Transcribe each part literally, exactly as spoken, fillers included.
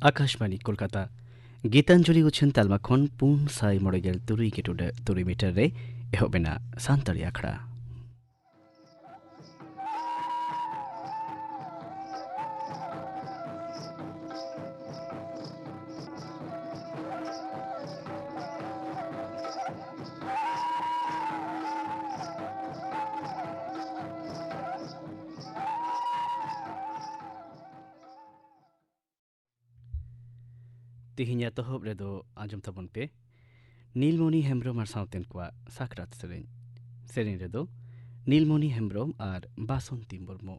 ᱟᱠᱟᱥᱵᱟᱬᱤ ᱠᱳᱞᱠᱟᱛᱟ᱾ ᱜᱤᱛᱟᱧᱡᱚᱞᱤ ᱩᱪᱷᱟᱹᱱ ᱛᱟᱞᱢᱟ ᱠᱷᱚᱱ ᱯᱩᱱ ᱥᱟᱭ ᱢᱚᱬᱮ ᱜᱮᱞ ᱛᱩᱨᱩᱭ ᱠᱤᱞᱳ ᱛᱩᱨᱩᱭ ᱢᱤᱴᱟᱨ ᱨᱮ ᱮᱦᱚᱵ ᱮᱱᱟ ᱥᱟᱱᱛᱟᱲᱤ ᱟᱠᱷᱲᱟ᱾ ᱛᱤᱦᱤᱧ ᱮᱛᱚᱦᱚᱵ ᱨᱮᱫᱚ ᱟᱸᱡᱚᱢ ᱛᱟᱵᱚᱱ ᱯᱮ ᱱᱤᱞᱢᱚᱱᱤ ᱦᱮᱢᱵᱽᱨᱚᱢ ᱟᱨ ᱥᱟᱶᱛᱮᱱ ᱠᱚᱣᱟᱜ ᱥᱟᱠᱨᱟᱛ ᱥᱮᱨᱮᱧ᱾ ᱥᱮᱨᱮᱧ ᱨᱮᱫᱚ ᱱᱤᱞᱢᱚᱱᱤ ᱦᱮᱢᱵᱽᱨᱚᱢ ᱟᱨ ᱵᱟᱥᱚᱱᱛᱤ ᱢᱩᱨᱢᱩ᱾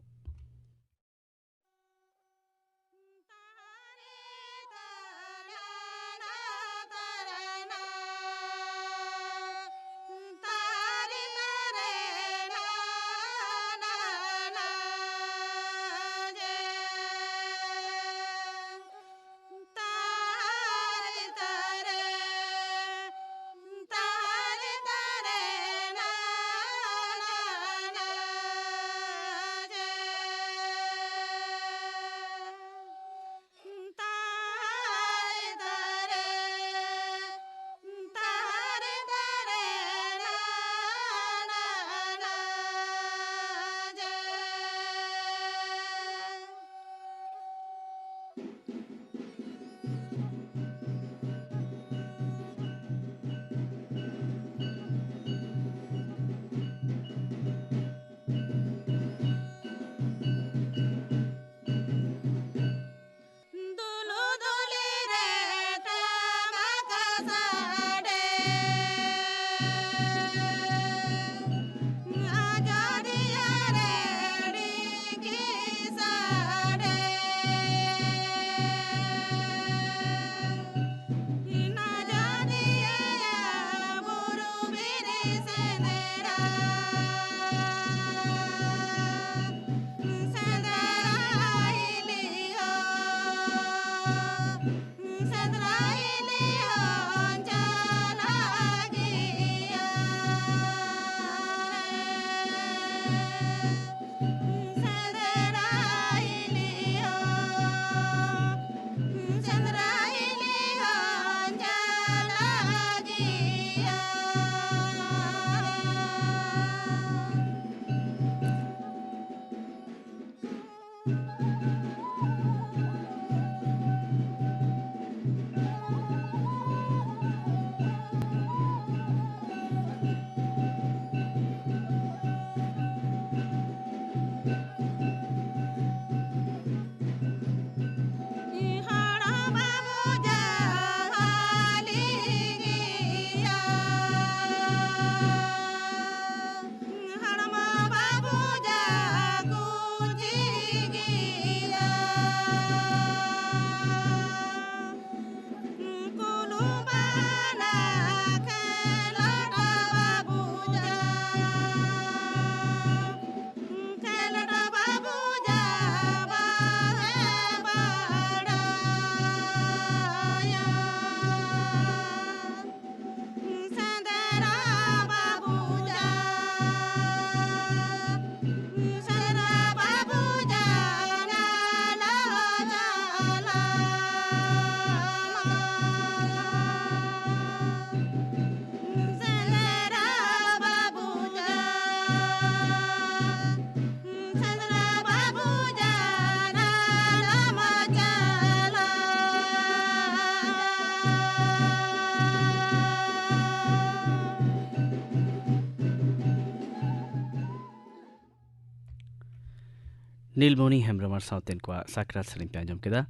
ᱱᱤᱞᱢᱚᱱᱤ ᱦᱮᱢᱵᱨᱚᱢ ᱟᱨ ᱥᱟᱶᱛᱮᱱ ᱠᱚᱣᱟᱜ ᱥᱟᱠᱨᱟᱛ ᱥᱮᱨᱮᱧ ᱯᱮ ᱟᱸᱡᱚᱢ ᱠᱮᱫᱟ᱾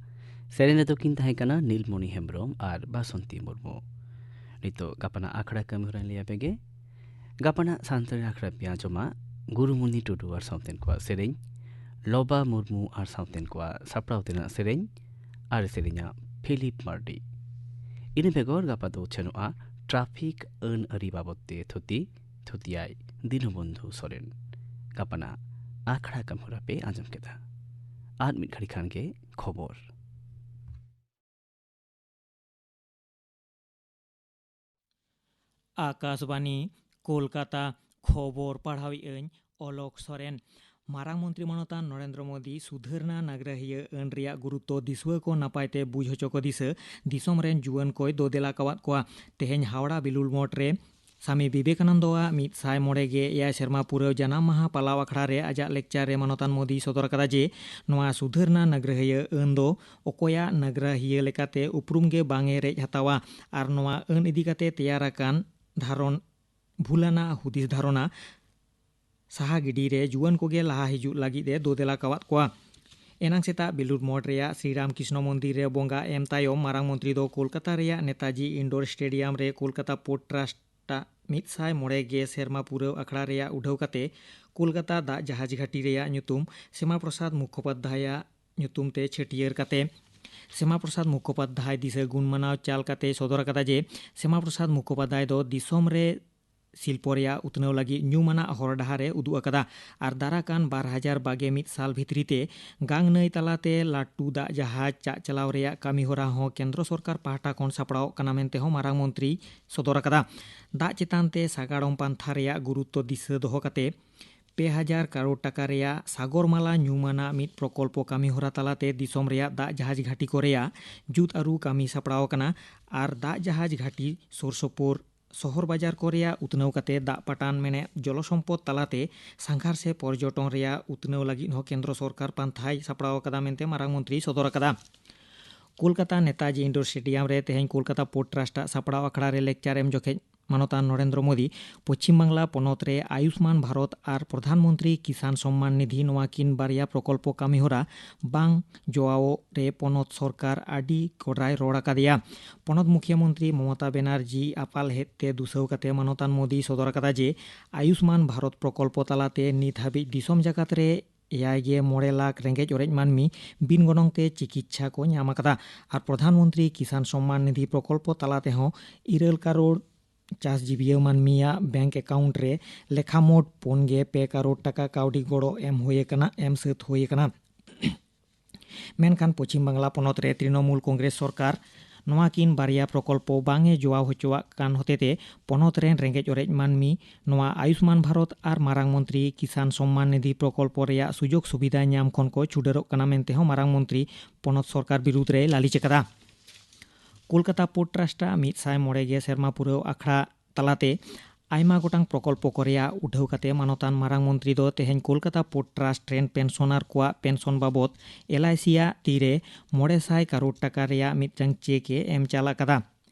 ᱥᱮᱨᱮᱧ ᱨᱮᱫᱚ ᱠᱤᱱ ᱛᱟᱦᱮᱸ ᱠᱟᱱᱟ ᱱᱤᱞᱢᱚᱱᱤ ᱦᱮᱢᱵᱨᱚᱢ ᱟᱨ ᱵᱟᱥᱚᱱᱛᱤ ᱢᱩᱨᱢᱩ᱾ ᱱᱤᱛᱚᱜ ᱜᱟᱯᱟᱱᱟᱜ ᱟᱠᱷᱲᱟ ᱠᱟᱹᱢᱤ ᱦᱚᱨᱟᱧ ᱞᱟᱹᱭ ᱟᱯᱮ ᱜᱮ᱾ ᱜᱟᱯᱟᱱᱟᱜ ᱥᱟᱱᱛᱟᱲᱤ ᱟᱠᱷᱲᱟ ᱯᱮ ᱟᱸᱡᱚᱢᱟ ᱜᱩᱨᱩᱢᱩᱱᱤ ᱴᱩᱰᱩ ᱟᱨ ᱥᱟᱶᱛᱮᱱ ᱠᱚᱣᱟᱜ ᱥᱮᱨᱮᱧ, ᱞᱚᱵᱟ ᱢᱩᱨᱢᱩ ᱟᱨ ᱥᱟᱶᱛᱮᱱ ᱠᱚᱣᱟᱜ ᱥᱟᱯᱲᱟᱣ ᱛᱮᱱᱟᱜ ᱥᱮᱨᱮᱧ, ᱟᱨ ᱥᱮᱨᱮᱧᱟ ᱯᱷᱤᱞᱤᱯ ᱢᱟᱨᱰᱤ᱾ ᱤᱱᱟᱹ ᱵᱮᱜᱚᱨ ᱜᱟᱯᱟ ᱫᱚ ᱩᱪᱷᱟᱹᱱᱚᱜᱼᱟ ᱴᱨᱟᱯᱷᱤᱠ ᱟᱹᱱ ᱟᱹᱨᱤ ᱵᱟᱵᱚᱫ ᱛᱮ ᱛᱷᱩᱛᱤ, ᱛᱷᱩᱛᱤᱭᱟᱭ ᱫᱤᱱᱩᱵᱚᱱᱫᱷᱩ ᱥᱚᱨᱮᱱ᱾ ᱜᱟᱯᱟᱱᱟᱜ ᱟᱠᱷᱲᱟ ᱠᱟᱹᱢᱤ ᱦᱚᱨᱟ ᱯᱮ ᱟᱸᱡᱚᱢ ᱠᱮᱫᱟ᱾ ᱟᱨ ᱢᱤᱫ ᱜᱷᱟᱹᱲᱤ ᱠᱷᱟᱱ ᱜᱮ ᱠᱷᱚᱵᱚᱨ᱾ ᱟᱠᱟᱥᱵᱟᱱᱤ, ᱠᱳᱞᱠᱟᱛᱟ᱾ ᱠᱷᱚᱵᱚᱨ ᱯᱟᱲᱦᱟᱣᱮᱫ ᱟᱹᱧ ᱚᱞᱚᱠ ᱥᱚᱨᱮᱱ᱾ ᱢᱟᱨᱟᱝ ᱢᱚᱱᱛᱨᱤ ᱢᱟᱱᱚᱛᱟᱱ ᱱᱚᱨᱮᱱᱫᱨᱚ ᱢᱳᱫᱤ ᱥᱩᱫᱷᱟᱹᱨᱱᱟ ᱱᱟᱜᱽᱨᱟᱦᱤᱭᱟᱹ ᱟᱹᱱ ᱨᱮᱭᱟᱜ ᱜᱩᱨᱩᱛᱛᱚ ᱫᱤᱥᱩᱣᱟᱹ ᱠᱚ ᱱᱟᱯᱟᱭ ᱛᱮ ᱵᱩᱡᱽ ᱦᱚᱪᱚ ᱠᱚ ᱫᱤᱥᱟᱹ ᱫᱤᱥᱚᱢ ᱨᱮᱱ ᱡᱩᱣᱟᱹᱱ ᱠᱚᱭ ᱫᱚᱫᱮᱞ ᱟᱠᱟᱣᱟᱫ ᱠᱚᱣᱟ᱾ ᱛᱮᱦᱮᱧ ᱦᱟᱣᱲᱟ ᱵᱮᱞᱩᱲ ᱢᱚᱴᱷ ᱨᱮ ᱥᱟᱢᱤ ᱵᱤᱵᱮᱠᱟᱱᱚᱱᱫᱚᱣᱟᱜ ᱢᱤᱫ ᱥᱟᱭ ᱢᱚᱬᱮ ᱜᱮ ᱮᱭᱟᱭ ᱥᱮᱨᱢᱟ ᱯᱩᱨᱟᱹᱣ ᱡᱟᱱᱟᱢ ᱢᱟᱦᱟ ᱯᱟᱞᱟᱣ ᱟᱠᱷᱲᱟ ᱨᱮ ᱟᱡᱟᱜ ᱞᱮᱠᱪᱟᱨ ᱨᱮ ᱢᱟᱱᱚᱛᱟᱱ ᱢᱳᱫᱤᱭ ᱥᱚᱫᱚᱨ ᱟᱠᱟᱫᱟ ᱡᱮ ᱱᱚᱣᱟ ᱥᱩᱫᱷᱟᱹᱨᱱᱟ ᱱᱟᱜᱽᱨᱟᱦᱤᱭᱟᱹ ᱟᱹᱱ ᱫᱚ ᱚᱠᱚᱭᱟᱜ ᱱᱟᱜᱽᱨᱟᱦᱤᱭᱟᱹ ᱞᱮᱠᱟᱛᱮ ᱩᱯᱨᱩᱢ ᱜᱮ ᱵᱟᱝ ᱮ ᱨᱮᱡ ᱦᱟᱛᱟᱣᱟ ᱟᱨ ᱱᱚᱣᱟ ᱟᱹᱱ ᱤᱫᱤ ᱠᱟᱛᱮ ᱛᱮᱭᱟᱨ ᱟᱠᱟᱱ ᱫᱷᱟᱨᱚᱱ ᱵᱷᱩᱞᱟᱱᱟᱜ ᱦᱩᱫᱤᱥ ᱫᱷᱟᱨᱚᱱᱟ ᱥᱟᱦᱟ ᱜᱤᱰᱤ ᱨᱮ ᱡᱩᱣᱟᱹᱱ ᱠᱚᱜᱮ ᱞᱟᱦᱟ ᱦᱤᱡᱩᱜ ᱞᱟᱹᱜᱤᱫ ᱮ ᱫᱚᱫᱮᱞ ᱟᱠᱟᱣᱟᱫ ᱠᱚᱣᱟ᱾ ᱮᱱᱟᱝ ᱥᱮᱛᱟᱜ ᱵᱮᱞᱩᱨ ᱢᱚᱴᱷ ᱨᱮᱭᱟᱜ ᱥᱨᱤ ᱨᱟᱢᱠᱨᱤᱥᱱᱚ ᱢᱚᱱᱫᱤᱨ ᱨᱮ ᱵᱚᱸᱜᱟ ᱮᱢ ᱛᱟᱭᱚᱢ ᱢᱟᱨᱟᱝ ᱢᱚᱱᱛᱨᱤ ᱫᱚ ᱠᱳᱞᱠᱟᱛᱟ ᱨᱮᱭᱟᱜ ᱱᱮᱛᱟᱡᱤ ᱤᱱᱰᱳᱨ ᱥᱴᱮᱰᱤᱭᱟᱢ ᱨᱮ ᱠᱳᱞᱠᱟᱛᱟ ᱯᱳᱨᱴ ᱴᱨᱟᱥᱴ ᱟᱜ ᱢᱤᱫ ᱥᱟᱭ ᱢᱚᱬᱮ ᱜᱮ ᱥᱮᱨᱢᱟ ᱯᱩᱨᱟᱹᱣ ᱟᱠᱷᱲᱟ ᱨᱮᱭᱟᱜ ᱩᱰᱷᱟᱹᱣ ᱠᱟᱛᱮ ᱠᱳᱞᱠᱟᱛᱟ ᱫᱟᱜ ᱡᱟᱦᱟᱡᱽ ᱜᱷᱟᱹᱴᱤ ᱨᱮᱭᱟᱜ ᱧᱩᱛᱩᱢ ᱥᱮᱢᱟ ᱯᱨᱚᱥᱟᱫᱽ ᱢᱩᱠᱷᱳᱯᱟᱫᱽᱫᱷᱟᱭᱟᱜ ᱧᱩᱛᱩᱢ ᱛᱮ ᱪᱷᱟᱹᱴᱭᱟᱹᱨ ᱠᱟᱛᱮ ᱥᱮᱢᱟ ᱯᱨᱚᱥᱟᱫᱽ ᱢᱩᱠᱷᱳᱯᱟᱫᱽᱫᱷᱟᱭ ᱫᱤᱥᱟᱹ ᱜᱩᱱ ᱢᱟᱱᱟᱣ ᱪᱟᱞ ᱠᱟᱛᱮ ᱥᱚᱫᱚᱨ ᱟᱠᱟᱫᱟ ᱡᱮ ᱥᱮᱢᱟ ᱯᱨᱚᱥᱟᱫᱽ ᱢᱩᱠᱷᱳᱯᱟᱫᱽᱫᱷᱟᱭ ᱫᱚ ᱫᱤᱥᱚᱢ ᱨᱮ ᱥᱤᱞᱯᱚ ᱨᱮᱭᱟᱜ ᱩᱛᱱᱟᱹᱣ ᱞᱟᱹᱜᱤᱫ ᱧᱩᱢᱟᱱᱟᱜ ᱦᱚᱨ ᱰᱟᱦᱟᱨ ᱮ ᱩᱫᱩᱜ ᱟᱠᱟᱫᱟ ᱟᱨ ᱫᱟᱨᱟ ᱠᱟᱱ ᱵᱟᱨ ᱦᱟᱡᱟᱨ ᱵᱟᱜᱮ ᱢᱤᱫ ᱥᱟᱞ ᱵᱷᱤᱛᱨᱤ ᱛᱮ ᱜᱟᱝ ᱱᱟᱹᱭ ᱛᱟᱞᱟᱛᱮ ᱞᱟᱹᱴᱩ ᱫᱟᱜ ᱡᱟᱦᱟᱡᱽ ᱪᱟᱜ ᱪᱟᱞᱟᱣ ᱨᱮᱭᱟᱜ ᱠᱟᱹᱢᱤ ᱦᱚᱨᱟ ᱦᱚᱸ ᱠᱮᱱᱫᱨᱚ ᱥᱚᱨᱠᱟᱨ ᱯᱟᱦᱴᱟ ᱠᱷᱚᱱ ᱥᱟᱯᱲᱟᱣ ᱠᱟᱱᱟ ᱢᱮᱱᱛᱮ ᱦᱚᱸ ᱢᱟᱨᱟᱝ ᱢᱚᱱᱛᱨᱤ ᱥᱚᱫᱚᱨ ᱟᱠᱟᱫᱟ᱾ ᱫᱟᱜ ᱪᱮᱛᱟᱱ ᱛᱮ ᱥᱟᱜᱟᱲᱚᱢ ᱯᱟᱱᱛᱷᱟ ᱨᱮᱭᱟᱜ ᱜᱩᱨᱩᱛᱛᱚ ᱫᱤᱥᱟᱹ ᱫᱚᱦᱚ ᱠᱟᱛᱮ ᱯᱮ ᱦᱟᱡᱟᱨ ᱠᱟᱨᱳᱲ ᱴᱟᱠᱟ ᱨᱮᱭᱟᱜ ᱥᱟᱜᱚᱨᱢᱟᱞᱟ ᱧᱩᱢᱟᱱᱟᱜ ᱢᱤᱫ ᱯᱨᱚᱠᱚᱞᱯᱚ ᱠᱟᱹᱢᱤ ᱦᱚᱨᱟ ᱛᱟᱞᱟᱛᱮ ᱫᱤᱥᱚᱢ ᱨᱮᱭᱟᱜ ᱫᱟᱜ ᱡᱟᱦᱟᱡᱽ ᱜᱷᱟᱹᱴᱤ ᱠᱚ ᱨᱮᱭᱟᱜ ᱡᱩᱛ ᱟᱹᱨᱩ ᱠᱟᱹᱢᱤ ᱥᱟᱯᱲᱟᱣ ᱟᱠᱟᱱᱟ ᱟᱨ ᱫᱟᱜ ᱡᱟᱦᱟᱡᱽ ᱜᱷᱟᱹᱴᱤ ᱥᱩᱨ ᱥᱩᱯᱩᱨ ᱥᱚᱦᱚᱨ ᱵᱟᱡᱟᱨ ᱠᱚ ᱨᱮᱭᱟᱜ ᱩᱛᱱᱟᱹᱣ ᱠᱟᱛᱮ ᱫᱟᱜ ᱯᱟᱴᱟᱱ ᱢᱮᱱᱮᱫ ᱡᱚᱞᱚᱥᱚᱢᱯᱚᱫ ᱛᱟᱞᱟᱛᱮ ᱥᱟᱸᱜᱷᱟᱨ ᱥᱮ ᱯᱚᱨᱡᱚᱴᱚᱱ ᱨᱮᱭᱟᱜ ᱩᱛᱱᱟᱹᱣ ᱞᱟᱹᱜᱤᱫ ᱦᱚᱸ ᱠᱮᱱᱫᱨᱚ ᱥᱚᱨᱠᱟᱨ ᱯᱟᱱᱛᱷᱟᱭ ᱥᱟᱯᱲᱟᱣ ᱟᱠᱟᱫᱟ ᱢᱮᱱᱛᱮ ᱢᱟᱨᱟᱝ ᱢᱚᱱᱛᱨᱤᱭ ᱥᱚᱫᱚᱨ ᱟᱠᱟᱫᱟ᱾ ᱠᱳᱞᱠᱟᱛᱟ ᱱᱮᱛᱟᱡᱤ ᱤᱱᱰᱳᱨ ᱥᱴᱮᱰᱤᱭᱟᱢ ᱨᱮ ᱛᱮᱦᱮᱧ ᱠᱳᱞᱠᱟᱛᱟ ᱯᱳᱨᱴ ᱴᱨᱟᱥᱴ ᱟᱜ ᱥᱟᱯᱲᱟᱣ ᱟᱠᱷᱲᱟ ᱨᱮ ᱞᱮᱠᱪᱟᱨ ᱮᱢ ᱡᱚᱠᱷᱮᱡ ᱢᱟᱱᱚᱛᱟᱱ ᱱᱚᱨᱮᱱᱫᱨᱚ ᱢᱳᱫᱤ ᱯᱚᱪᱷᱤᱢ ᱵᱟᱝᱞᱟ ᱯᱚᱱᱚᱛ ᱨᱮ ᱟᱭᱩᱥᱢᱟᱱ ᱵᱷᱟᱨᱚᱛ ᱟᱨ ᱯᱨᱚᱫᱷᱟᱱ ᱢᱚᱱᱛᱨᱤ ᱠᱤᱥᱟᱱ ᱥᱚᱢᱢᱟᱱ ᱱᱤᱫᱷᱤ ᱱᱚᱣᱟ ᱠᱤᱱ ᱵᱟᱨᱭᱟ ᱯᱨᱚᱠᱚᱞᱯᱚ ᱠᱟᱹᱢᱤᱦᱚᱨᱟ ᱵᱟᱝ ᱡᱚᱣᱟᱣ ᱨᱮ ᱯᱚᱱᱚᱛ ᱥᱚᱨᱠᱟᱨ ᱟᱹᱰᱤ ᱠᱚᱰᱨᱟᱭ ᱨᱚᱲ ᱟᱠᱟᱫᱮᱭᱟ᱾ ᱯᱚᱱᱚᱛ ᱢᱩᱠᱷᱤᱭᱟᱹ ᱢᱚᱱᱛᱨᱤ ᱢᱚᱢᱚᱛᱟ ᱵᱮᱱᱟᱨᱡᱤ ᱟᱯᱟᱞ ᱦᱮᱫ ᱛᱮ ᱫᱩᱥᱟᱹᱣ ᱠᱟᱛᱮ ᱢᱟᱱᱚᱛᱟᱱ ᱢᱳᱫᱤ ᱥᱚᱫᱚᱨ ᱟᱠᱟᱫᱟ ᱡᱮ ᱟᱭᱩᱥᱢᱟᱱ ᱵᱷᱟᱨᱚᱛ ᱯᱨᱚᱠᱚᱞᱯᱚ ᱛᱟᱞᱟᱛᱮ ᱱᱤᱛ ᱦᱟᱹᱵᱤᱡ ᱫᱤᱥᱚᱢ ᱡᱟᱠᱟᱛ ᱨᱮ ᱮᱭᱟᱭ ᱜᱮ ᱢᱚᱬᱮ ᱞᱟᱠᱷ ᱨᱮᱸᱜᱮᱡ ᱚᱨᱮᱡ ᱢᱟᱹᱱᱢᱤ ᱵᱤᱱ ᱜᱚᱱᱚᱝ ᱛᱮ ᱪᱤᱠᱤᱛᱥᱟ ᱠᱚ ᱧᱟᱢ ᱟᱠᱟᱫᱟ ᱟᱨ ᱯᱨᱚᱫᱷᱟᱱ ᱢᱚᱱᱛᱨᱤ ᱠᱤᱥᱟᱱ ᱥᱚᱢᱢᱟᱱ ᱱᱤᱫᱷᱤ ᱯᱨᱚᱠᱚᱞᱯᱚ ᱛᱟᱞᱟ ᱛᱮᱦᱚᱸ ᱤᱨᱟᱹᱞ ᱠᱟᱨᱳᱲ ᱪᱟᱥ ᱡᱤᱵᱤᱭᱟᱹ ᱢᱟᱹᱱᱢᱤᱭᱟᱜ ᱵᱮᱝᱠ ᱮᱠᱟᱣᱩᱱᱴ ᱨᱮ ᱞᱮᱠᱷᱟ ᱢᱳᱴ ᱯᱩᱱ ᱜᱮ ᱯᱮ ᱠᱟᱨᱳᱲ ᱴᱟᱠᱟ ᱠᱟᱹᱣᱰᱤ ᱜᱚᱲᱚ ᱮᱢ ᱦᱩᱭ ᱟᱠᱟᱱᱟ, ᱮᱢ ᱥᱟᱹᱛ ᱦᱩᱭ ᱟᱠᱟᱱᱟ᱾ ᱢᱮᱱᱠᱷᱟᱱ ᱯᱚᱪᱷᱤᱢ ᱵᱟᱝᱞᱟ ᱯᱚᱱᱚᱛ ᱨᱮ ᱛᱨᱤᱱᱚᱢᱩᱞ ᱠᱚᱝᱜᱨᱮᱥ ᱥᱚᱨᱠᱟᱨ ᱱᱚᱣᱟ ᱠᱤᱱ ᱵᱟᱨᱭᱟ ᱯᱨᱚᱠᱚᱞᱯᱚ ᱵᱟᱝ ᱮ ᱡᱚᱣᱟᱣ ᱦᱚᱪᱚᱣᱟᱜ ᱠᱟᱱ ᱦᱚᱛᱮᱛᱮ ᱯᱚᱱᱚᱛ ᱨᱮᱱ ᱨᱮᱸᱜᱮᱡ ᱚᱨᱮᱡ ᱢᱟᱹᱱᱢᱤ ᱱᱚᱣᱟ ᱟᱭᱩᱥᱢᱟᱱ ᱵᱷᱟᱨᱚᱛ ᱟᱨ ᱢᱟᱨᱟᱝ ᱢᱚᱱᱛᱨᱤ ᱠᱤᱥᱟᱱ ᱥᱚᱢᱢᱟᱱ ᱱᱤᱫᱷᱤ ᱯᱨᱚᱠᱚᱞᱯᱚ ᱨᱮᱭᱟᱜ ᱥᱩᱡᱳᱜᱽ ᱥᱩᱵᱤᱫᱷᱟ ᱧᱟᱢ ᱠᱷᱚᱱ ᱠᱚ ᱪᱷᱩᱰᱟᱹᱨᱚᱜ ᱠᱟᱱᱟ ᱢᱮᱱᱛᱮ ᱦᱚᱸ ᱢᱟᱨᱟᱝ ᱢᱚᱱᱛᱨᱤ ᱯᱚᱱᱚᱛ ᱥᱚᱨᱠᱟᱨ ᱵᱤᱨᱩᱫᱽ ᱨᱮᱭ ᱞᱟᱹᱞᱤᱥ ᱟᱠᱟᱫᱟ᱾ ᱠᱳᱞᱠᱟᱛᱟ ᱯᱳᱨᱴ ᱴᱨᱟᱥᱴ ᱟᱜ ᱢᱤᱫ ᱥᱟᱭ ᱢᱚᱬᱮ ᱜᱮ ᱥᱮᱨᱢᱟ ᱯᱩᱨᱟᱹᱣ ᱟᱠᱷᱲᱟ ᱛᱟᱞᱟᱛᱮ ᱟᱭᱢᱟ ᱜᱚᱴᱟᱝ ᱯᱨᱚᱠᱚᱞᱯᱚ ᱠᱚ ᱨᱮᱭᱟᱜ ᱩᱰᱷᱟᱹᱣ ᱠᱟᱛᱮ ᱢᱟᱱᱚᱛᱟᱱ ᱢᱟᱨᱟᱝ ᱢᱚᱱᱛᱨᱤ ᱫᱚ ᱛᱮᱦᱮᱧ ᱠᱳᱞᱠᱟᱛᱟ ᱯᱳᱨᱴ ᱴᱨᱟᱥᱴ ᱨᱮᱱ ᱯᱮᱱᱥᱚᱱᱟᱨ ᱠᱚᱣᱟᱜ ᱯᱮᱱᱥᱚᱱ ᱵᱟᱵᱚᱛ ᱮᱞ ᱟᱭ ᱥᱤ ᱟᱜ ᱛᱤᱨᱮ ᱢᱚᱬᱮ ᱥᱟᱭ ᱠᱟᱨᱳᱲ ᱴᱟᱠᱟ ᱨᱮᱭᱟᱜ ᱢᱤᱫᱴᱟᱝ ᱪᱮᱠ ᱮ ᱮᱢ ᱪᱟᱞ ᱟᱠᱟᱫᱟ᱾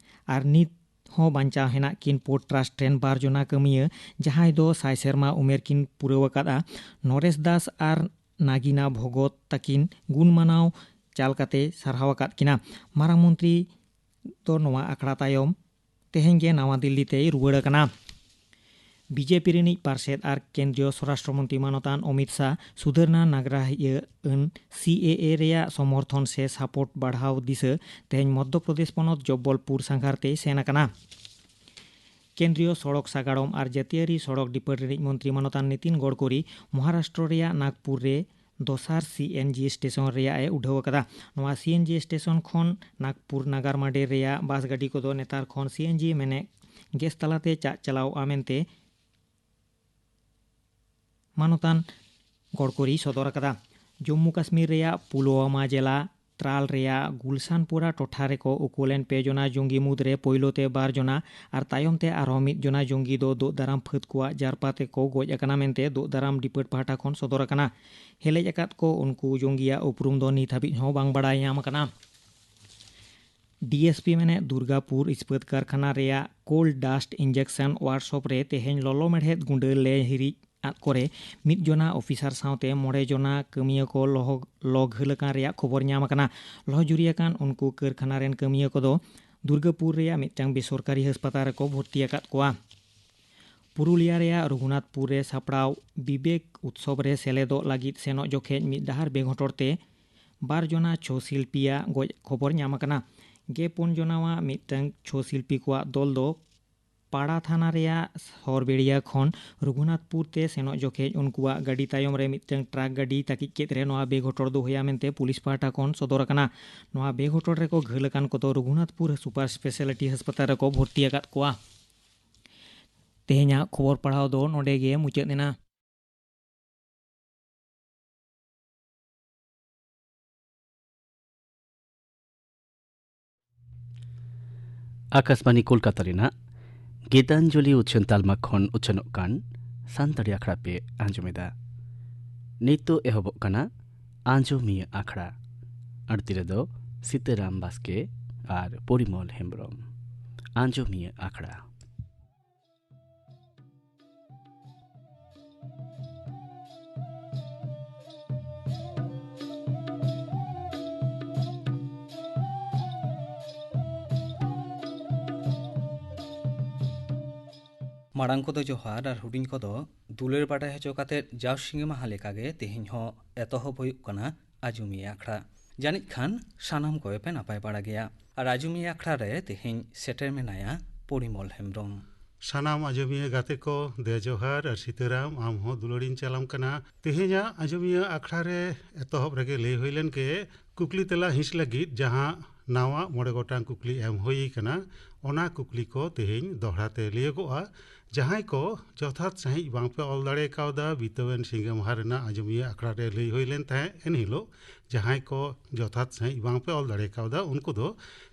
ᱟᱨ ᱱᱤᱛ ᱦᱚᱸ ᱵᱟᱧᱪᱟᱣ ᱦᱮᱱᱟᱜ ᱠᱤᱱ ᱯᱳᱨᱴ ᱴᱨᱟᱥᱴ ᱨᱮᱱ ᱵᱟᱨ ᱡᱚᱱᱟ ᱠᱟᱹᱢᱤᱭᱟᱹ, ᱡᱟᱦᱟᱸᱭ ᱫᱚ ᱥᱟᱭ ᱥᱮᱨᱢᱟ ᱩᱢᱮᱨ ᱠᱤᱱ ᱯᱩᱨᱟᱹᱣ ᱟᱠᱟᱫᱼᱟ, ᱱᱚᱨᱮᱥ ᱫᱟᱥ ᱟᱨ ᱱᱟᱜᱤᱱᱟ ᱵᱷᱚᱜᱚᱛ ᱛᱟᱹᱠᱤᱱ ᱜᱩᱱ ᱢᱟᱱᱟᱣ ᱪᱟᱞ ᱠᱟᱛᱮ ᱥᱟᱨᱦᱟᱣ ᱟᱠᱟᱫ ᱠᱤᱱᱟ᱾ ᱢᱟᱨᱟᱝ ᱢᱚᱱᱛᱨᱤ ᱫᱚ ᱱᱚᱣᱟ ᱟᱠᱷᱲᱟ ᱛᱟᱭᱚᱢ ᱛᱮᱦᱮᱧ ᱜᱮ ᱱᱟᱣᱟ ᱫᱤᱞᱞᱤ ᱛᱮᱭ ᱨᱩᱣᱟᱹᱲ ᱟᱠᱟᱱᱟ᱾ ᱵᱤ ᱡᱮ ᱯᱤ ᱨᱤᱱᱤᱡ ᱯᱟᱨᱥᱮᱛ ᱟᱨ ᱠᱮᱱᱫᱨᱤᱭᱚ ᱥᱚᱨᱟᱥᱴᱨᱚ ᱢᱚᱱᱛᱨᱤ ᱢᱟᱱᱚᱛᱟᱱ ᱚᱢᱤᱛ ᱥᱟᱦ ᱥᱩᱫᱷᱟᱹᱨᱱᱟ ᱱᱟᱜᱽᱨᱟᱦᱤᱭᱟᱹ ᱟᱹᱱ ᱥᱤ ᱮ ᱮ ᱨᱮᱭᱟᱜ ᱥᱚᱢᱚᱨᱛᱷᱚᱱ ᱥᱮ ᱥᱟᱯᱳᱨᱴ ᱵᱟᱲᱦᱟᱣ ᱫᱤᱥᱟᱹ ᱛᱮᱦᱮᱧ ᱢᱚᱫᱽᱫᱷᱚ ᱯᱨᱚᱫᱮᱥ ᱯᱚᱱᱚᱛ ᱡᱚᱵᱵᱚᱞᱯᱩᱨ ᱥᱟᱸᱜᱷᱟᱨ ᱛᱮᱭ ᱥᱮᱱ ᱟᱠᱟᱱᱟ᱾ ᱠᱮᱱᱫᱨᱤᱭᱚ ᱥᱚᱲᱚᱠ ᱥᱟᱜᱟᱲᱚᱢ ᱟᱨ ᱡᱟᱹᱛᱤᱭᱟᱹᱨᱤ ᱥᱚᱲᱚᱠ ᱰᱤᱯᱟᱨᱴ ᱨᱤᱱᱤᱡ ᱢᱚᱱᱛᱨᱤ ᱢᱟᱱᱚᱛᱟᱱ ᱱᱤᱛᱤᱱ ᱜᱚᱰᱠᱚᱨᱤ ᱢᱚᱦᱟᱨᱟᱥᱴᱨᱚ ᱨᱮᱭᱟᱜ ᱱᱟᱜᱽᱯᱩᱨ ᱨᱮ ᱫᱚᱥᱟᱨ ᱥᱤ ᱮᱱ ᱡᱤ ᱥᱴᱮᱥᱚᱱ ᱨᱮᱭᱟᱜ ᱮ ᱩᱰᱷᱟᱹᱣ ᱟᱠᱟᱫᱟ᱾ ᱱᱚᱣᱟ ᱥᱤ ᱮᱱ ᱡᱤ ᱥᱴᱮᱥᱚᱱ ᱠᱷᱚᱱ ᱱᱟᱜᱽᱯᱩᱨ ᱱᱟᱜᱟᱨ ᱢᱟᱰᱮᱨ ᱨᱮᱭᱟᱜ ᱵᱟᱥ ᱜᱟᱹᱰᱤ ᱠᱚᱫᱚ ᱱᱮᱛᱟᱨ ᱠᱷᱚᱱ ᱥᱤ ᱮᱱ ᱡᱤ ᱢᱮᱱᱮ ᱜᱮᱥ ᱛᱟᱞᱟᱛᱮ ᱪᱟᱜ ᱪᱟᱞᱟᱣᱚᱜᱼᱟ ᱢᱮᱱᱛᱮ ᱢᱟᱱᱚᱛᱟᱱ ᱜᱚᱰᱠᱚᱨᱤᱭ ᱥᱚᱫᱚᱨ ᱟᱠᱟᱫᱟ᱾ ᱡᱚᱢᱢᱩ ᱠᱟᱥᱢᱤᱨ ᱨᱮᱭᱟᱜ ᱯᱩᱞᱣᱟᱢᱟ ᱡᱮᱞᱟ ᱛᱨᱟᱞ ᱨᱮᱭᱟᱜ ᱜᱩᱞᱥᱟᱱᱯᱩᱨᱟ ᱴᱚᱴᱷᱟ ᱨᱮᱠᱚ ᱩᱠᱩ ᱞᱮᱱ ᱯᱮ ᱡᱚᱱᱟ ᱡᱚᱝᱜᱤ ᱢᱩᱫᱽᱨᱮ ᱯᱳᱭᱞᱳ ᱛᱮ ᱵᱟᱨ ᱡᱚᱱᱟ ᱟᱨ ᱛᱟᱭᱚᱢ ᱛᱮ ᱟᱨᱦᱚᱸ ᱢᱤᱫ ᱡᱚᱱᱟ ᱡᱚᱝᱜᱤ ᱫᱚ ᱫᱳᱜ ᱫᱟᱨᱟᱢ ᱯᱷᱟᱹᱫ ᱠᱚᱣᱟᱜ ᱡᱟᱨᱯᱟ ᱛᱮᱠᱚ ᱜᱚᱡ ᱟᱠᱟᱱᱟ ᱢᱮᱱᱛᱮ ᱫᱳᱜ ᱫᱟᱨᱟᱢ ᱰᱤᱯᱟᱨᱴ ᱯᱟᱦᱴᱟ ᱠᱷᱚᱱ ᱥᱚᱫᱚᱨ ᱟᱠᱟᱱᱟ᱾ ᱦᱮᱞᱮᱡ ᱟᱠᱟᱫ ᱠᱚ ᱩᱱᱠᱩ ᱡᱚᱝᱜᱤᱭᱟᱜ ᱩᱯᱨᱩᱢ ᱫᱚ ᱱᱤᱛ ᱦᱟᱹᱵᱤᱡ ᱦᱚᱸ ᱵᱟᱝ ᱵᱟᱲᱟᱭ ᱧᱟᱢ ᱟᱠᱟᱱᱟ᱾ ᱰᱤ ᱮᱥ ᱯᱤ ᱢᱮᱱᱮᱫ ᱫᱩᱨᱜᱟᱯᱩᱨ ᱤᱥᱯᱟᱹᱛ ᱠᱟᱨᱠᱷᱟᱱᱟ ᱨᱮᱭᱟᱜ ᱠᱳᱞᱰ ᱰᱟᱥᱴ ᱤᱧᱡᱮᱠᱥᱚᱱ ᱣᱟᱨᱠᱥᱚᱯ ᱨᱮ ᱛᱮᱦᱮᱧ ᱞᱚᱞᱚ ᱢᱮᱲᱦᱮᱫ ᱜᱩᱸᱰᱟᱹ ᱞᱮ ᱦᱤᱨᱤᱡ ᱟᱫ ᱠᱚᱨᱮ ᱢᱤᱫ ᱡᱚᱱᱟ ᱚᱯᱷᱤᱥᱟᱨ ᱥᱟᱶᱛᱮ ᱢᱚᱬᱮ ᱡᱚᱱᱟ ᱠᱟᱹᱢᱤᱭᱟᱹ ᱠᱚ ᱞᱚᱦᱚ-, ᱞᱚ ᱜᱷᱟᱹᱞ ᱟᱠᱟᱱ ᱨᱮᱭᱟᱜ ᱠᱷᱚᱵᱚᱨ ᱧᱟᱢ ᱟᱠᱟᱱᱟ᱾ ᱞᱚᱦᱚ ᱡᱩᱨᱤ ᱟᱠᱟᱱ ᱩᱱᱠᱩ ᱠᱟᱹᱨᱠᱷᱟᱱᱟ ᱨᱮᱱ ᱠᱟᱹᱢᱤᱭᱟᱹ ᱠᱚᱫᱚ ᱫᱩᱨᱜᱟᱯᱩᱨ ᱨᱮᱭᱟᱜ ᱢᱤᱫᱴᱟᱝ ᱵᱮᱥᱚᱨᱠᱟᱨᱤ ᱦᱟᱥᱯᱟᱛᱟᱞ ᱨᱮᱠᱚ ᱵᱷᱚᱨᱛᱤ ᱟᱠᱟᱫ ᱠᱚᱣᱟ᱾ ᱯᱩᱨᱩᱞᱤᱭᱟ ᱨᱮᱭᱟᱜ ᱨᱚᱜᱷᱩᱱᱟᱛᱷᱯᱩᱨ ᱨᱮ ᱥᱟᱯᱲᱟᱣ ᱵᱤᱵᱮᱠ ᱩᱛᱥᱚᱵ ᱨᱮ ᱥᱮᱞᱮᱫᱚᱜ ᱞᱟᱹᱜᱤᱫ ᱥᱮᱱᱚᱜ ᱡᱚᱠᱷᱮᱡ ᱢᱤᱫ ᱰᱟᱦᱟᱨ ᱵᱮᱜᱷᱚᱴᱚᱨ ᱛᱮ ᱵᱟᱨ ᱡᱚᱱᱟ ᱪᱷᱳ ᱥᱤᱞᱯᱤᱭᱟᱜ ᱜᱚᱡ ᱠᱷᱚᱵᱚᱨ ᱧᱟᱢ ᱟᱠᱟᱱᱟ᱾ ᱜᱮ ᱯᱩᱱ ᱡᱚᱱᱟᱣᱟᱜ ᱢᱤᱫᱴᱟᱝ ᱪᱷᱳ ᱥᱤᱞᱯᱤ ᱠᱚᱣᱟᱜ ᱫᱚᱞ ᱫᱚ ᱯᱟᱲᱟ ᱛᱷᱟᱱᱟ ᱨᱮᱭᱟᱜ ᱥᱚᱨᱵᱮᱲᱤᱭᱟ ᱠᱷᱚᱱ ᱨᱚᱜᱷᱩᱱᱟᱛᱷᱯᱩᱨ ᱛᱮ ᱥᱮᱱᱚᱜ ᱡᱚᱠᱷᱮᱡ ᱩᱱᱠᱩᱣᱟᱜ ᱜᱟᱹᱰᱤ ᱛᱟᱭᱚᱢ ᱨᱮ ᱢᱤᱫᱴᱟᱝ ᱴᱨᱟᱠ ᱜᱟᱹᱰᱤ ᱛᱟᱹᱠᱤᱡ ᱠᱮᱫ ᱨᱮ ᱱᱚᱣᱟ ᱵᱮᱜᱷᱚᱴᱚᱨ ᱫᱚ ᱦᱩᱭᱟ ᱢᱮᱱᱛᱮ ᱯᱩᱞᱤᱥ ᱯᱟᱦᱴᱟ ᱠᱷᱚᱱ ᱥᱚᱫᱚᱨ ᱟᱠᱟᱱᱟ᱾ ᱱᱚᱣᱟ ᱵᱮᱜᱷᱚᱴᱚᱨ ᱨᱮᱠᱚ ᱜᱷᱟᱹᱞ ᱟᱠᱟᱱ ᱠᱚᱫᱚ ᱨᱚᱜᱷᱩᱱᱟᱛᱷᱯᱩᱨ ᱥᱩᱯᱟᱨ ᱥᱯᱮᱥᱟᱞᱤᱴᱤ ᱦᱟᱥᱯᱟᱛᱟᱞ ᱨᱮᱠᱚ ᱵᱷᱚᱨᱛᱤ ᱟᱠᱟᱫ ᱠᱚᱣᱟ᱾ ᱛᱮᱦᱮᱧᱟᱜ ᱠᱷᱚᱵᱚᱨ ᱯᱟᱲᱦᱟᱣ ᱫᱚ ᱱᱚᱰᱮ ᱜᱮ ᱢᱩᱪᱟᱹᱫ ᱮᱱᱟ᱾ ᱟᱠᱟᱥᱵᱟᱱᱤ ᱠᱳᱞᱠᱟᱛᱟ ᱨᱮᱱᱟᱜ ᱜᱤᱛᱟᱧᱡᱚᱞᱤ ᱩᱪᱷᱟᱹᱱ ᱛᱟᱞᱢᱟ ᱠᱷᱚᱱ ᱩᱪᱷᱟᱹᱱᱚᱜ ᱠᱟᱱ ᱥᱟᱱᱛᱟᱲᱤ ᱟᱠᱷᱲᱟ ᱯᱮ ᱟᱸᱡᱚᱢᱮᱫᱟ᱾ ᱱᱤᱛᱚᱜ ᱮᱦᱚᱵᱚᱜ ᱠᱟᱱᱟ ᱟᱸᱡᱚᱢᱤᱭᱟᱹ ᱟᱠᱷᱲᱟ᱾ ᱟᱹᱲᱛᱤ ᱨᱮᱫᱚ ᱥᱤᱛᱟᱹᱨᱟᱢ ᱵᱟᱥᱠᱮ ᱟᱨ ᱯᱚᱨᱤᱢᱚᱞ ᱦᱮᱢᱵᱨᱚᱢ᱾ ᱟᱸᱡᱚᱢᱤᱭᱟᱹ ᱟᱠᱷᱲᱟ᱾ ᱢᱟᱲᱟᱝ ᱠᱚᱫᱚ ᱡᱚᱦᱟᱨ ᱟᱨ ᱦᱩᱰᱤᱧ ᱠᱚᱫᱚ ᱫᱩᱞᱟᱹᱲ ᱵᱟᱰᱟᱭ ᱦᱚᱪᱚ ᱠᱟᱛᱮᱫ ᱡᱟᱣ ᱥᱤᱸᱜᱮ ᱢᱟᱦᱟ ᱞᱮᱠᱟᱜᱮ ᱛᱮᱦᱮᱧ ᱦᱚᱸ ᱮᱛᱚᱦᱚᱵ ᱦᱩᱭᱩᱜ ᱠᱟᱱᱟ ᱟᱡᱚᱢᱤᱭᱟᱹ ᱟᱠᱷᱲᱟ᱾ ᱡᱟᱹᱱᱤᱡ ᱠᱷᱟᱱ ᱥᱟᱱᱟᱢ ᱠᱚᱜᱮ ᱯᱮ ᱱᱟᱯᱟᱭ ᱵᱟᱲᱟ ᱜᱮᱭᱟ᱾ ᱟᱨ ᱟᱡᱚᱢᱤᱭᱟᱹ ᱟᱠᱷᱲᱟ ᱨᱮ ᱛᱮᱦᱮᱧ ᱥᱮᱴᱮᱨ ᱢᱮᱱᱟᱭᱟ ᱯᱚᱨᱤᱢᱚᱞ ᱦᱮᱢᱵᱨᱚᱢ᱾ ᱥᱟᱱᱟᱢ ᱟᱡᱚᱢᱤᱭᱟᱹ ᱜᱟᱛᱮ ᱠᱚ, ᱫᱮ ᱡᱚᱦᱟᱨ ᱟᱨ ᱥᱤᱛᱟᱹᱨᱟᱢ, ᱟᱢ ᱦᱚᱸ ᱫᱩᱞᱟᱹᱲᱤᱧ ᱪᱟᱞᱟᱢ ᱠᱟᱱᱟ᱾ ᱛᱮᱦᱮᱧᱟᱜ ᱟᱡᱚᱢᱤᱭᱟᱹ ᱟᱠᱷᱲᱟ ᱨᱮ ᱮᱛᱚᱦᱚᱵ ᱨᱮᱜᱮ ᱞᱟᱹᱭ ᱦᱩᱭ ᱞᱮᱱ ᱜᱮ, ᱠᱩᱠᱞᱤ ᱛᱮᱞᱟ ᱦᱤᱸᱥ ᱞᱟᱹᱜᱤᱫ ᱡᱟᱦᱟᱸ ᱱᱟᱣᱟ ᱢᱚᱬᱮ ᱜᱚᱴᱟᱝ ᱠᱩᱠᱞᱤ ᱮᱢ ᱦᱩᱭ ᱠᱟᱱᱟ, ᱚᱱᱟ ᱠᱩᱠᱞᱤ ᱠᱚ ᱛᱮᱦᱮᱧ ᱫᱚᱦᱲᱟ ᱛᱮ ᱞᱟᱹᱭᱚᱜᱚᱜᱼᱟ᱾ ᱡᱟᱦᱟᱸᱭ ᱠᱚ ᱡᱚᱛᱷᱟᱛ ᱥᱟᱺᱦᱤᱡ ᱵᱟᱝᱯᱮ ᱚᱞ ᱫᱟᱲᱮ ᱠᱟᱣᱫᱟ, ᱵᱤᱛᱟᱹᱣᱮᱱ ᱥᱤᱸᱜᱮ ᱢᱟᱦᱟ ᱨᱮᱱᱟᱜ ᱟᱡᱚᱢᱤᱭᱟᱹ ᱟᱠᱷᱲᱟ ᱨᱮ ᱞᱟᱹᱭ ᱦᱩᱭ ᱞᱮᱱ ᱛᱟᱦᱮᱸᱫ ᱮᱱᱦᱤᱞᱳᱜ, ᱡᱟᱦᱟᱸᱭ ᱠᱚ ᱡᱚᱛᱷᱟᱛ ᱥᱟᱺᱦᱤᱡ ᱵᱟᱝᱯᱮ ᱚᱞ ᱫᱟᱲᱮ ᱠᱟᱣᱫᱟ, ᱩᱱᱠᱩ ᱫᱚ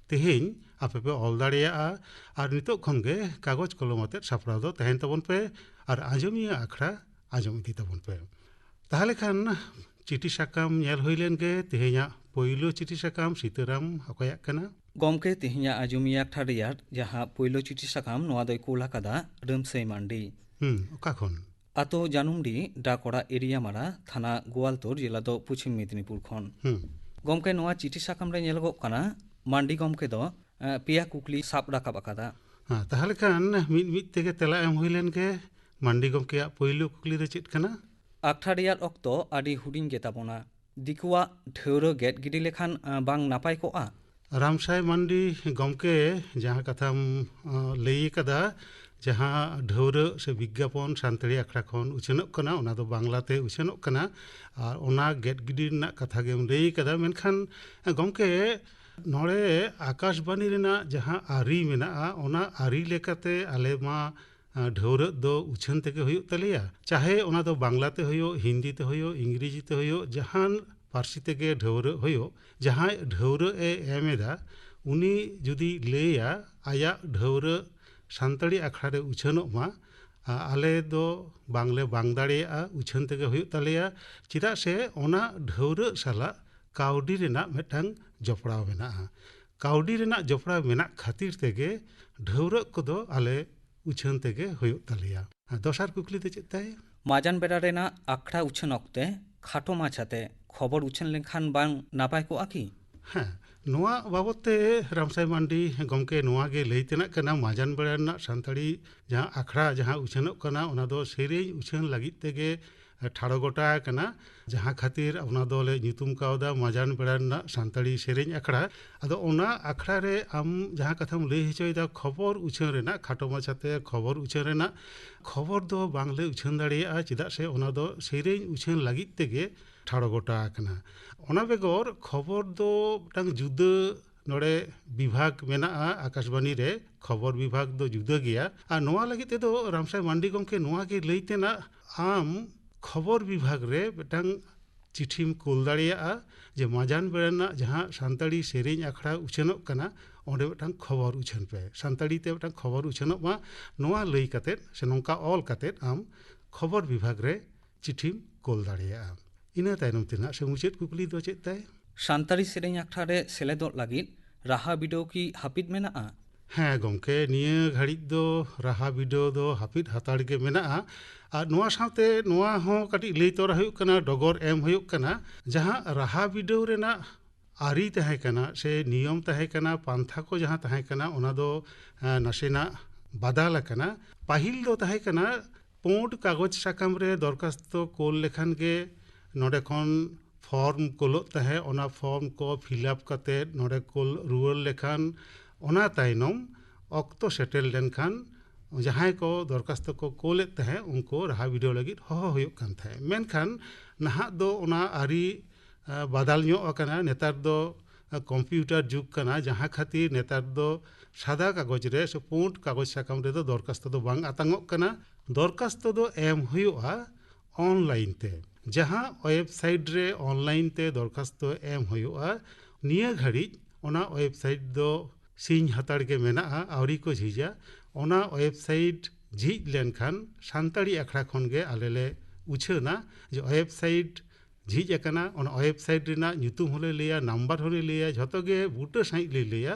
ᱛᱮᱦᱮᱧ ᱟᱯᱮ ᱯᱮ ᱚᱞ ᱫᱟᱲᱮᱭᱟᱜᱼᱟ᱾ ᱟᱨ ᱱᱤᱛᱚᱜ ᱠᱷᱚᱱ ᱜᱮ ᱠᱟᱜᱚᱡᱽ ᱠᱚᱞᱚᱢ ᱟᱛᱮᱫ ᱥᱟᱯᱲᱟᱣ ᱫᱚ ᱛᱟᱦᱮᱱ ᱛᱟᱵᱚᱱ ᱯᱮ ᱟᱨ ᱟᱸᱡᱚᱢᱤᱭᱟᱹ ᱟᱠᱷᱲᱟ ᱟᱸᱡᱚᱢ ᱤᱫᱤ ᱛᱟᱵᱚᱱ ᱯᱮ᱾ ᱛᱟᱦᱚᱞᱮ ᱠᱷᱟᱱ ᱪᱤᱴᱷᱤ ᱥᱟᱠᱟᱢ ᱧᱮᱞ ᱦᱩᱭ ᱞᱮᱱ ᱜᱮ᱾ ᱛᱮᱦᱮᱧᱟᱜ ᱯᱳᱭᱞᱳ ᱪᱤᱴᱷᱤ ᱥᱟᱠᱟᱢ ᱥᱤᱛᱟᱹᱨᱟᱢ ᱚᱠᱚᱭᱟᱜ ᱠᱟᱱᱟ? ᱜᱚᱢᱠᱮ, ᱛᱮᱦᱮᱧᱟᱜ ᱟᱸᱡᱚᱢᱤᱭᱟᱹ ᱟᱠᱷᱲᱟ ᱨᱮᱭᱟᱜ ᱡᱟᱦᱟᱸ ᱯᱳᱭᱞᱳ ᱪᱤᱴᱷᱤ ᱥᱟᱠᱟᱢ, ᱱᱚᱣᱟ ᱫᱚᱭ ᱠᱳᱞ ᱟᱠᱟᱫᱟ ᱨᱟᱹᱢᱥᱟᱹᱭ ᱢᱟᱱᱰᱤ᱾ ᱦᱩᱸ, ᱚᱠᱟ ᱠᱷᱚᱱ? ᱟᱛᱳ ᱡᱟᱹᱱᱩᱢᱰᱤ, ᱰᱟᱠᱚᱲᱟ ᱮᱨᱤᱭᱟ ᱢᱟᱲᱟ, ᱛᱷᱟᱱᱟ ᱜᱳᱣᱟᱞᱛᱳᱲ, ᱡᱮᱞᱟ ᱫᱚ ᱯᱚᱪᱷᱤᱢ ᱢᱮᱫᱤᱱᱤᱯᱩᱨ ᱠᱷᱚᱱ᱾ ᱦᱩᱸ᱾ ᱜᱚᱢᱠᱮ, ᱱᱚᱣᱟ ᱪᱤᱴᱷᱤ ᱥᱟᱠᱟᱢ ᱨᱮ ᱧᱮᱞᱚᱜᱚᱜ ᱠᱟᱱᱟ, ᱢᱟᱱᱰᱤ ᱜᱚᱢᱠᱮ ᱫᱚ, ᱮ, ᱯᱮᱭᱟ ᱠᱩᱠᱞᱤ ᱥᱟᱵ ᱨᱟᱠᱟᱵ ᱟᱠᱟᱫᱟ᱾ ᱦᱮᱸ, ᱛᱟᱦᱚᱞᱮ ᱠᱷᱟᱱ ᱢᱤᱫ ᱢᱤᱫ ᱛᱮᱜᱮ ᱛᱮᱞᱟ ᱮᱢ ᱦᱩᱭ ᱞᱮᱱ ᱜᱮ᱾ ᱢᱟᱱᱰᱤ ᱜᱚᱢᱠᱮᱭᱟᱜ ᱯᱳᱭᱞᱳ ᱠᱩᱠᱞᱤ ᱫᱚ ᱪᱮᱫ ᱠᱟᱱᱟ? ᱟᱠᱷᱲᱟ ᱨᱮᱭᱟᱜ ᱚᱠᱛᱚ ᱟᱹᱰᱤ ᱦᱩᱰᱤᱧ ᱜᱮᱛᱟ ᱵᱚᱱᱟ᱾ ᱫᱤᱠᱩᱣᱟᱜ ᱰᱷᱟᱹᱣᱨᱟᱹ ᱜᱮᱫ ᱜᱤᱰᱤ ᱞᱮᱠᱷᱟᱱ, ᱟ, ᱵᱟᱝ ᱱᱟᱯᱟᱭ ᱠᱚᱜᱼᱟ? ᱨᱟᱢᱥᱟᱭ ᱢᱟᱱᱰᱤ ᱜᱚᱢᱠᱮ, ᱡᱟᱦᱟᱸ ᱠᱟᱛᱷᱟᱢ, ᱟ, ᱞᱟᱹᱭ ᱠᱟᱫᱟ, ᱡᱟᱦᱟᱸ ᱰᱷᱟᱹᱣᱨᱟᱹ ᱥᱮ ᱵᱤᱜᱽᱜᱟᱯᱚᱱ ᱥᱟᱱᱛᱟᱲᱤ ᱟᱠᱷᱲᱟ ᱠᱷᱚᱱ ᱩᱪᱷᱟᱹᱱᱚᱜ ᱠᱟᱱᱟ, ᱚᱱᱟ ᱫᱚ ᱵᱟᱝᱞᱟᱛᱮ ᱩᱪᱷᱟᱹᱱᱚᱜ ᱠᱟᱱᱟ᱾ ᱟᱨ ᱚᱱᱟ ᱜᱮᱫ ᱜᱤᱰᱤ ᱨᱮᱱᱟᱜ ᱠᱟᱛᱷᱟ ᱜᱮᱢ ᱞᱟᱹᱭ ᱠᱟᱫᱟ, ᱢᱮᱱᱠᱷᱟᱱ ᱜᱚᱢᱠᱮ, ᱱᱚᱰᱮ ᱟᱠᱟᱥᱵᱟᱱᱤ ᱨᱮᱱᱟᱜ ᱡᱟᱦᱟᱸ ᱟᱹᱨᱤ ᱢᱮᱱᱟᱜᱼᱟ, ᱚᱱᱟ ᱟᱹᱨᱤ ᱞᱮᱠᱟᱛᱮ ᱟᱞᱮ ᱢᱟ, ᱟ, ᱰᱷᱟᱹᱣᱨᱟᱹᱜ ᱫᱚ ᱩᱪᱷᱟᱹᱱ ᱛᱮᱜᱮ ᱦᱩᱭᱩᱜ ᱛᱟᱞᱮᱭᱟ᱾ ᱪᱟᱦᱮ ᱚᱱᱟ ᱫᱚ ᱵᱟᱝᱞᱟ ᱛᱮ ᱦᱩᱭᱩᱜ, ᱦᱤᱱᱫᱤ ᱛᱮ ᱦᱩᱭᱩᱜ, ᱤᱝᱨᱮᱡᱤ ᱛᱮ ᱦᱩᱭᱩᱜ, ᱡᱟᱦᱟᱱ ᱯᱟᱹᱨᱥᱤ ᱛᱮᱜᱮ ᱰᱷᱟᱹᱣᱨᱟᱹᱜ ᱦᱩᱭᱩᱜ, ᱡᱟᱦᱟᱸᱭ ᱰᱷᱟᱹᱣᱨᱟᱹᱜ ᱮ ᱮᱢ ᱮᱫᱟ, ᱩᱱᱤ ᱡᱩᱫᱤ ᱞᱟᱹᱭᱟ ᱟᱭᱟᱜ ᱰᱷᱟᱹᱣᱨᱟᱹᱜ ᱥᱟᱱᱛᱟᱲᱤ ᱟᱠᱷᱲᱟ ᱨᱮ ᱩᱪᱷᱟᱹᱱᱚᱜ ᱢᱟ, ᱟ-, ᱟᱞᱮ ᱫᱚ ᱵᱟᱝᱞᱮ ᱵᱟᱝ ᱫᱟᱲᱮᱭᱟᱜᱼᱟ, ᱩᱪᱷᱟᱹᱱ ᱛᱮᱜᱮ ᱦᱩᱭᱩᱜ ᱛᱟᱞᱮᱭᱟ᱾ ᱪᱮᱫᱟᱜ ᱥᱮ ᱚᱱᱟ ᱰᱷᱟᱹᱣᱨᱟᱹᱜ ᱥᱟᱞᱟᱜ ᱠᱟᱹᱣᱰᱤ ᱨᱮᱱᱟᱜ ᱢᱤᱫᱴᱟᱝ ᱡᱚᱯᱲᱟᱣ ᱢᱮᱱᱟᱜᱼᱟ᱾ ᱠᱟᱹᱣᱰᱤ ᱨᱮᱱᱟᱜ ᱡᱚᱯᱲᱟᱣ ᱢᱮᱱᱟᱜ ᱠᱷᱟᱹᱛᱤᱨ ᱛᱮᱜᱮ ᱰᱷᱟᱹᱣᱨᱟᱹᱜ ᱠᱚᱫᱚ ᱟᱞᱮ ᱩᱪᱷᱟᱹᱱ ᱛᱮᱜᱮ ᱦᱩᱭᱩᱜ ᱛᱟᱞᱮᱭᱟ᱾ ᱫᱚᱥᱟᱨ ᱠᱩᱠᱞᱤ ᱫᱚ ᱪᱮᱫ ᱛᱟᱭ? ᱢᱟᱡᱟᱱ ᱵᱮᱲᱟ ᱨᱮᱱᱟᱜ ᱟᱠᱷᱲᱟ ᱩᱪᱷᱟᱹᱱ ᱚᱠᱛᱮ ᱠᱷᱟᱴᱚ ᱢᱟᱪᱷᱟᱛᱮ ᱠᱷᱚᱵᱚᱨ ᱩᱪᱷᱟᱹᱱ ᱞᱮᱱᱠᱷᱟᱱ ᱵᱟᱝ ᱱᱟᱯᱟᱭ ᱠᱚᱜᱼᱟ ᱠᱤ? ᱦᱮᱸ, ᱱᱚᱣᱟ ᱵᱟᱵᱚᱛ ᱛᱮ ᱨᱟᱢᱥᱟᱭ ᱢᱟᱱᱰᱤ ᱜᱚᱢᱠᱮ ᱱᱚᱣᱟ ᱜᱮ ᱞᱟᱹᱭ ᱛᱮᱱᱟᱜ ᱠᱟᱱᱟ, ᱢᱟᱡᱟᱱ ᱵᱮᱲᱟ ᱨᱮᱱᱟᱜ ᱥᱟᱱᱛᱟᱲᱤ ᱡᱟᱦᱟᱸ ᱟᱠᱷᱲᱟ ᱡᱟᱦᱟᱸ ᱩᱪᱷᱟᱹᱱᱚᱜ ᱠᱟᱱᱟ, ᱚᱱᱟ ᱫᱚ ᱥᱮᱨᱮᱧ ᱩᱪᱷᱟᱹᱱ ᱞᱟᱹᱜᱤᱫ ᱛᱮᱜᱮ ᱴᱷᱟᱲᱚ ᱜᱚᱴᱟ ᱟᱠᱟᱱᱟ, ᱡᱟᱦᱟᱸ ᱠᱷᱟᱹᱛᱤᱨ ᱚᱱᱟ ᱫᱚᱞᱮ ᱧᱩᱛᱩᱢ ᱠᱟᱣᱫᱟ ᱢᱟᱡᱟᱱ ᱵᱮᱲᱟ ᱨᱮᱱᱟᱜ ᱥᱟᱱᱛᱟᱲᱤ ᱥᱮᱨᱮᱧ ᱟᱠᱷᱲᱟ᱾ ᱟᱫᱚ ᱚᱱᱟ ᱟᱠᱷᱲᱟ ᱨᱮ ᱟᱢ ᱡᱟᱦᱟᱸ ᱠᱟᱛᱷᱟᱢ ᱞᱟᱹᱭ ᱦᱚᱪᱚᱭᱮᱫᱟ, ᱠᱷᱚᱵᱚᱨ ᱩᱪᱷᱟᱹᱱ ᱨᱮᱱᱟᱜ, ᱠᱷᱟᱴᱚ ᱢᱟᱪᱷᱟᱛᱮ ᱠᱷᱚᱵᱚᱨ ᱩᱪᱷᱟᱹᱱ ᱨᱮᱱᱟᱜ, ᱠᱷᱚᱵᱚᱨ ᱫᱚ ᱵᱟᱝᱞᱮ ᱩᱪᱷᱟᱹᱱ ᱫᱟᱲᱮᱭᱟᱜᱼᱟ, ᱪᱮᱫᱟᱜ ᱥᱮ ᱚᱱᱟ ᱫᱚ ᱥᱮᱨᱮᱧ ᱩᱪᱷᱟᱹᱱ ᱞᱟᱹᱜᱤᱫ ᱛᱮᱜᱮ ᱴᱷᱟᱲᱚ ᱜᱚᱴᱟ ᱟᱠᱟᱱᱟ᱾ ᱚᱱᱟ ᱵᱮᱜᱚᱨ ᱠᱷᱚᱵᱚᱨ ᱫᱚ ᱢᱤᱫᱴᱟᱝ ᱡᱩᱫᱟᱹ ᱱᱚᱰᱮ ᱵᱤᱵᱷᱟᱜᱽ ᱢᱮᱱᱟᱜᱼᱟ, ᱟᱠᱟᱥᱵᱟᱱᱤ ᱨᱮ ᱠᱷᱚᱵᱚᱨ ᱵᱤᱵᱷᱟᱜᱽ ᱫᱚ ᱡᱩᱫᱟᱹ ᱜᱮᱭᱟ᱾ ᱟᱨ ᱱᱚᱣᱟ ᱞᱟᱹᱜᱤᱫ ᱛᱮᱫᱚ ᱨᱟᱢᱥᱟᱭ ᱢᱟᱱᱰᱤ ᱜᱚᱢᱠᱮ ᱱᱚᱣᱟ ᱜᱮ ᱞᱟᱹᱭ ᱛᱮᱱᱟᱜ, ᱟᱢ ᱠᱷᱚᱵᱚᱨ ᱵᱤᱵᱷᱟᱜᱽ ᱨᱮ ᱢᱤᱫᱴᱟᱝ ᱪᱤᱴᱷᱤᱢ ᱠᱳᱞ ᱫᱟᱲᱮᱭᱟᱜᱼᱟ ᱡᱮ ᱢᱟᱡᱟᱱ ᱵᱮᱲᱟ ᱨᱮᱱᱟᱜ ᱡᱟᱦᱟᱸ ᱥᱟᱱᱛᱟᱲᱤ ᱥᱮᱨᱮᱧ ᱟᱠᱷᱲᱟ ᱩᱪᱷᱟᱹᱱᱚᱜ ᱠᱟᱱᱟ, ᱚᱸᱰᱮ ᱢᱤᱫᱴᱟᱝ ᱠᱷᱚᱵᱚᱨ ᱩᱪᱷᱟᱹᱱ ᱯᱮ, ᱥᱟᱱᱛᱟᱲᱤ ᱛᱮ ᱢᱤᱫᱴᱟᱝ ᱠᱷᱚᱵᱚᱨ ᱩᱪᱷᱟᱹᱱᱚᱜ ᱢᱟ, ᱱᱚᱣᱟ ᱞᱟᱹᱭ ᱠᱟᱛᱮᱫ ᱥᱮ ᱱᱚᱝᱠᱟ ᱚᱞ ᱠᱟᱛᱮᱫ ᱟᱢ ᱠᱷᱚᱵᱚᱨ ᱵᱤᱵᱷᱟᱜᱽ ᱨᱮ ᱪᱤᱴᱷᱤᱢ ᱠᱳᱞ ᱫᱟᱲᱮᱭᱟᱜᱼᱟ᱾ ᱤᱱᱟᱹ ᱛᱟᱭᱱᱚᱢ ᱛᱮ ᱱᱟᱜ ᱥᱮ ᱢᱩᱪᱟᱹᱫ ᱠᱩᱠᱞᱤ ᱫᱚ ᱪᱮᱫ ᱛᱟᱭ? ᱥᱟᱱᱛᱟᱲᱤ ᱥᱮᱨᱮᱧ ᱟᱠᱷᱲᱟ ᱨᱮ ᱥᱮᱞᱮᱫᱚᱜ ᱞᱟᱹᱜᱤᱫ ᱨᱟᱦᱟ ᱵᱤᱰᱟᱹᱣ ᱠᱤ ᱦᱟᱹᱯᱤᱫ ᱢᱮᱱᱟᱜᱼᱟ? ᱦᱮᱸ ᱜᱚᱢᱠᱮ, ᱱᱤᱭᱟᱹ ᱜᱷᱟᱹᱲᱤᱡ ᱫᱚ ᱨᱟᱦᱟ ᱵᱤᱰᱟᱹᱣ ᱫᱚ ᱦᱟᱹᱯᱤᱫ ᱦᱟᱛᱟᱲ ᱜᱮ ᱢᱮᱱᱟᱜᱼᱟ᱾ ᱟᱨ ᱱᱚᱣᱟ ᱥᱟᱶᱛᱮ ᱱᱚᱣᱟ ᱦᱚᱸ ᱠᱟᱹᱴᱤᱡ ᱞᱟᱹᱭ ᱛᱚᱨᱟ ᱦᱩᱭᱩᱜ ᱠᱟᱱᱟ, ᱰᱚᱜᱚᱨ ᱮᱢ ᱦᱩᱭᱩᱜ ᱠᱟᱱᱟ, ᱡᱟᱦᱟᱸ ᱨᱟᱦᱟ ᱵᱤᱰᱟᱹᱣ ᱨᱮᱱᱟᱜ ᱟᱹᱨᱤ ᱛᱟᱦᱮᱸ ᱠᱟᱱᱟ ᱥᱮ ᱱᱤᱭᱚᱢ ᱛᱟᱦᱮᱸ ᱠᱟᱱᱟ, ᱯᱟᱱᱛᱷᱟ ᱠᱚ ᱡᱟᱦᱟᱸ ᱛᱟᱦᱮᱸ ᱠᱟᱱᱟ, ᱚᱱᱟ ᱫᱚ, ᱮᱸ, ᱱᱟᱥᱮᱱᱟᱜ ᱵᱟᱫᱟᱞ ᱟᱠᱟᱱᱟ᱾ ᱯᱟᱹᱦᱤᱞ ᱫᱚ ᱛᱟᱦᱮᱸ ᱠᱟᱱᱟ, ᱯᱩᱸᱰ ᱠᱟᱜᱚᱡᱽ ᱥᱟᱠᱟᱢ ᱨᱮ ᱫᱚᱨᱠᱷᱟᱥᱛᱚ ᱠᱳᱞ ᱞᱮᱠᱷᱟᱱ ᱜᱮ ᱱᱚᱰᱮ ᱠᱷᱚᱱ ᱯᱷᱚᱨᱢ ᱠᱳᱞᱚᱜ ᱛᱟᱦᱮᱸ, ᱚᱱᱟ ᱯᱷᱚᱨᱢ ᱠᱚ ᱯᱷᱤᱞᱟᱯ ᱠᱟᱛᱮ ᱱᱚᱰᱮ ᱠᱳᱞ ᱨᱩᱣᱟᱹᱲ ᱞᱮᱠᱷᱟᱱ, ᱚᱱᱟ ᱛᱟᱭᱱᱚᱢ ᱚᱠᱛᱚ ᱥᱮᱴᱮᱨ ᱞᱮᱱᱠᱷᱟᱱ ᱡᱟᱦᱟᱸᱭ ᱠᱚ ᱫᱚᱨᱠᱷᱟᱥᱛᱚ ᱠᱚ ᱠᱳᱞᱮᱫ ᱛᱟᱦᱮᱸ, ᱩᱱᱠᱩ ᱨᱟᱦᱟ ᱵᱤᱰᱟᱹᱣ ᱞᱟᱹᱜᱤᱫ ᱦᱚᱦᱚ ᱦᱩᱭᱩᱜ ᱠᱟᱱ ᱛᱟᱦᱮᱸ᱾ ᱢᱮᱱᱠᱷᱟᱱ ᱱᱟᱦᱟᱜ ᱫᱚ ᱚᱱᱟ ᱟᱹᱨᱤ, ᱟ, ᱵᱟᱫᱟᱞ ᱧᱚᱜ ᱟᱠᱟᱱᱟ᱾ ᱱᱮᱛᱟᱨ ᱫᱚ, ᱟ, ᱠᱚᱢᱯᱤᱭᱩᱴᱟᱨ ᱡᱩᱜᱽ ᱠᱟᱱᱟ, ᱡᱟᱦᱟᱸ ᱠᱷᱟᱹᱛᱤᱨ ᱱᱮᱛᱟᱨ ᱫᱚ ᱥᱟᱫᱟ ᱠᱟᱜᱚᱡᱽ ᱨᱮ ᱥᱮ ᱯᱩᱸᱰ ᱠᱟᱜᱚᱡᱽ ᱥᱟᱠᱟᱢ ᱨᱮᱫᱚ ᱫᱚᱨᱠᱷᱟᱥᱛᱚ ᱫᱚ ᱵᱟᱝ ᱟᱛᱟᱝᱚᱜ ᱠᱟᱱᱟ᱾ ᱫᱚᱨᱠᱷᱟᱥᱛᱚ ᱫᱚ ᱮᱢ ᱦᱩᱭᱩᱜᱼᱟ ᱚᱱᱞᱟᱭᱤᱱ ᱛᱮ᱾ ᱡᱟᱦᱟᱸ ᱳᱭᱮᱵᱽᱥᱟᱭᱤᱴ ᱨᱮ ᱚᱱᱞᱟᱭᱤᱱ ᱛᱮ ᱫᱚᱨᱠᱷᱟᱥᱛᱚ ᱮᱢ ᱦᱩᱭᱩᱜᱼᱟ, ᱱᱤᱭᱟᱹ ᱜᱷᱟᱹᱲᱤᱡ ᱚᱱᱟ ᱳᱭᱮᱵᱽᱥᱟᱭᱤᱴ ᱫᱚ ᱥᱤᱧ ᱦᱟᱛᱟᱲ ᱜᱮ ᱢᱮᱱᱟᱜᱼᱟ, ᱟᱹᱣᱨᱤ ᱠᱚ ᱡᱷᱤᱡᱟ᱾ ᱚᱱᱟ ᱳᱭᱮᱵᱽᱥᱟᱭᱤᱴ ᱡᱷᱤᱡ ᱞᱮᱱᱠᱷᱟᱱ ᱥᱟᱱᱛᱟᱲᱤ ᱟᱠᱷᱲᱟ ᱠᱷᱚᱱ ᱜᱮ ᱟᱞᱮ ᱞᱮ ᱩᱪᱷᱟᱹᱱᱟ ᱡᱮ ᱳᱭᱮᱵᱽᱥᱟᱭᱤᱴ ᱡᱷᱤᱡ ᱟᱠᱟᱱᱟ᱾ ᱚᱱᱟ ᱳᱭᱮᱵᱽᱥᱟᱭᱤᱴ ᱨᱮᱱᱟᱜ ᱧᱩᱛᱩᱢ ᱦᱚᱸᱞᱮ ᱞᱟᱹᱭᱟ, ᱱᱟᱢᱵᱟᱨ ᱦᱚᱸᱞᱮ ᱞᱟᱹᱭᱟ, ᱡᱷᱚᱛᱚ ᱜᱮ ᱵᱩᱴᱟᱹ ᱥᱟᱺᱦᱤᱡ ᱞᱮ ᱞᱟᱹᱭᱟ᱾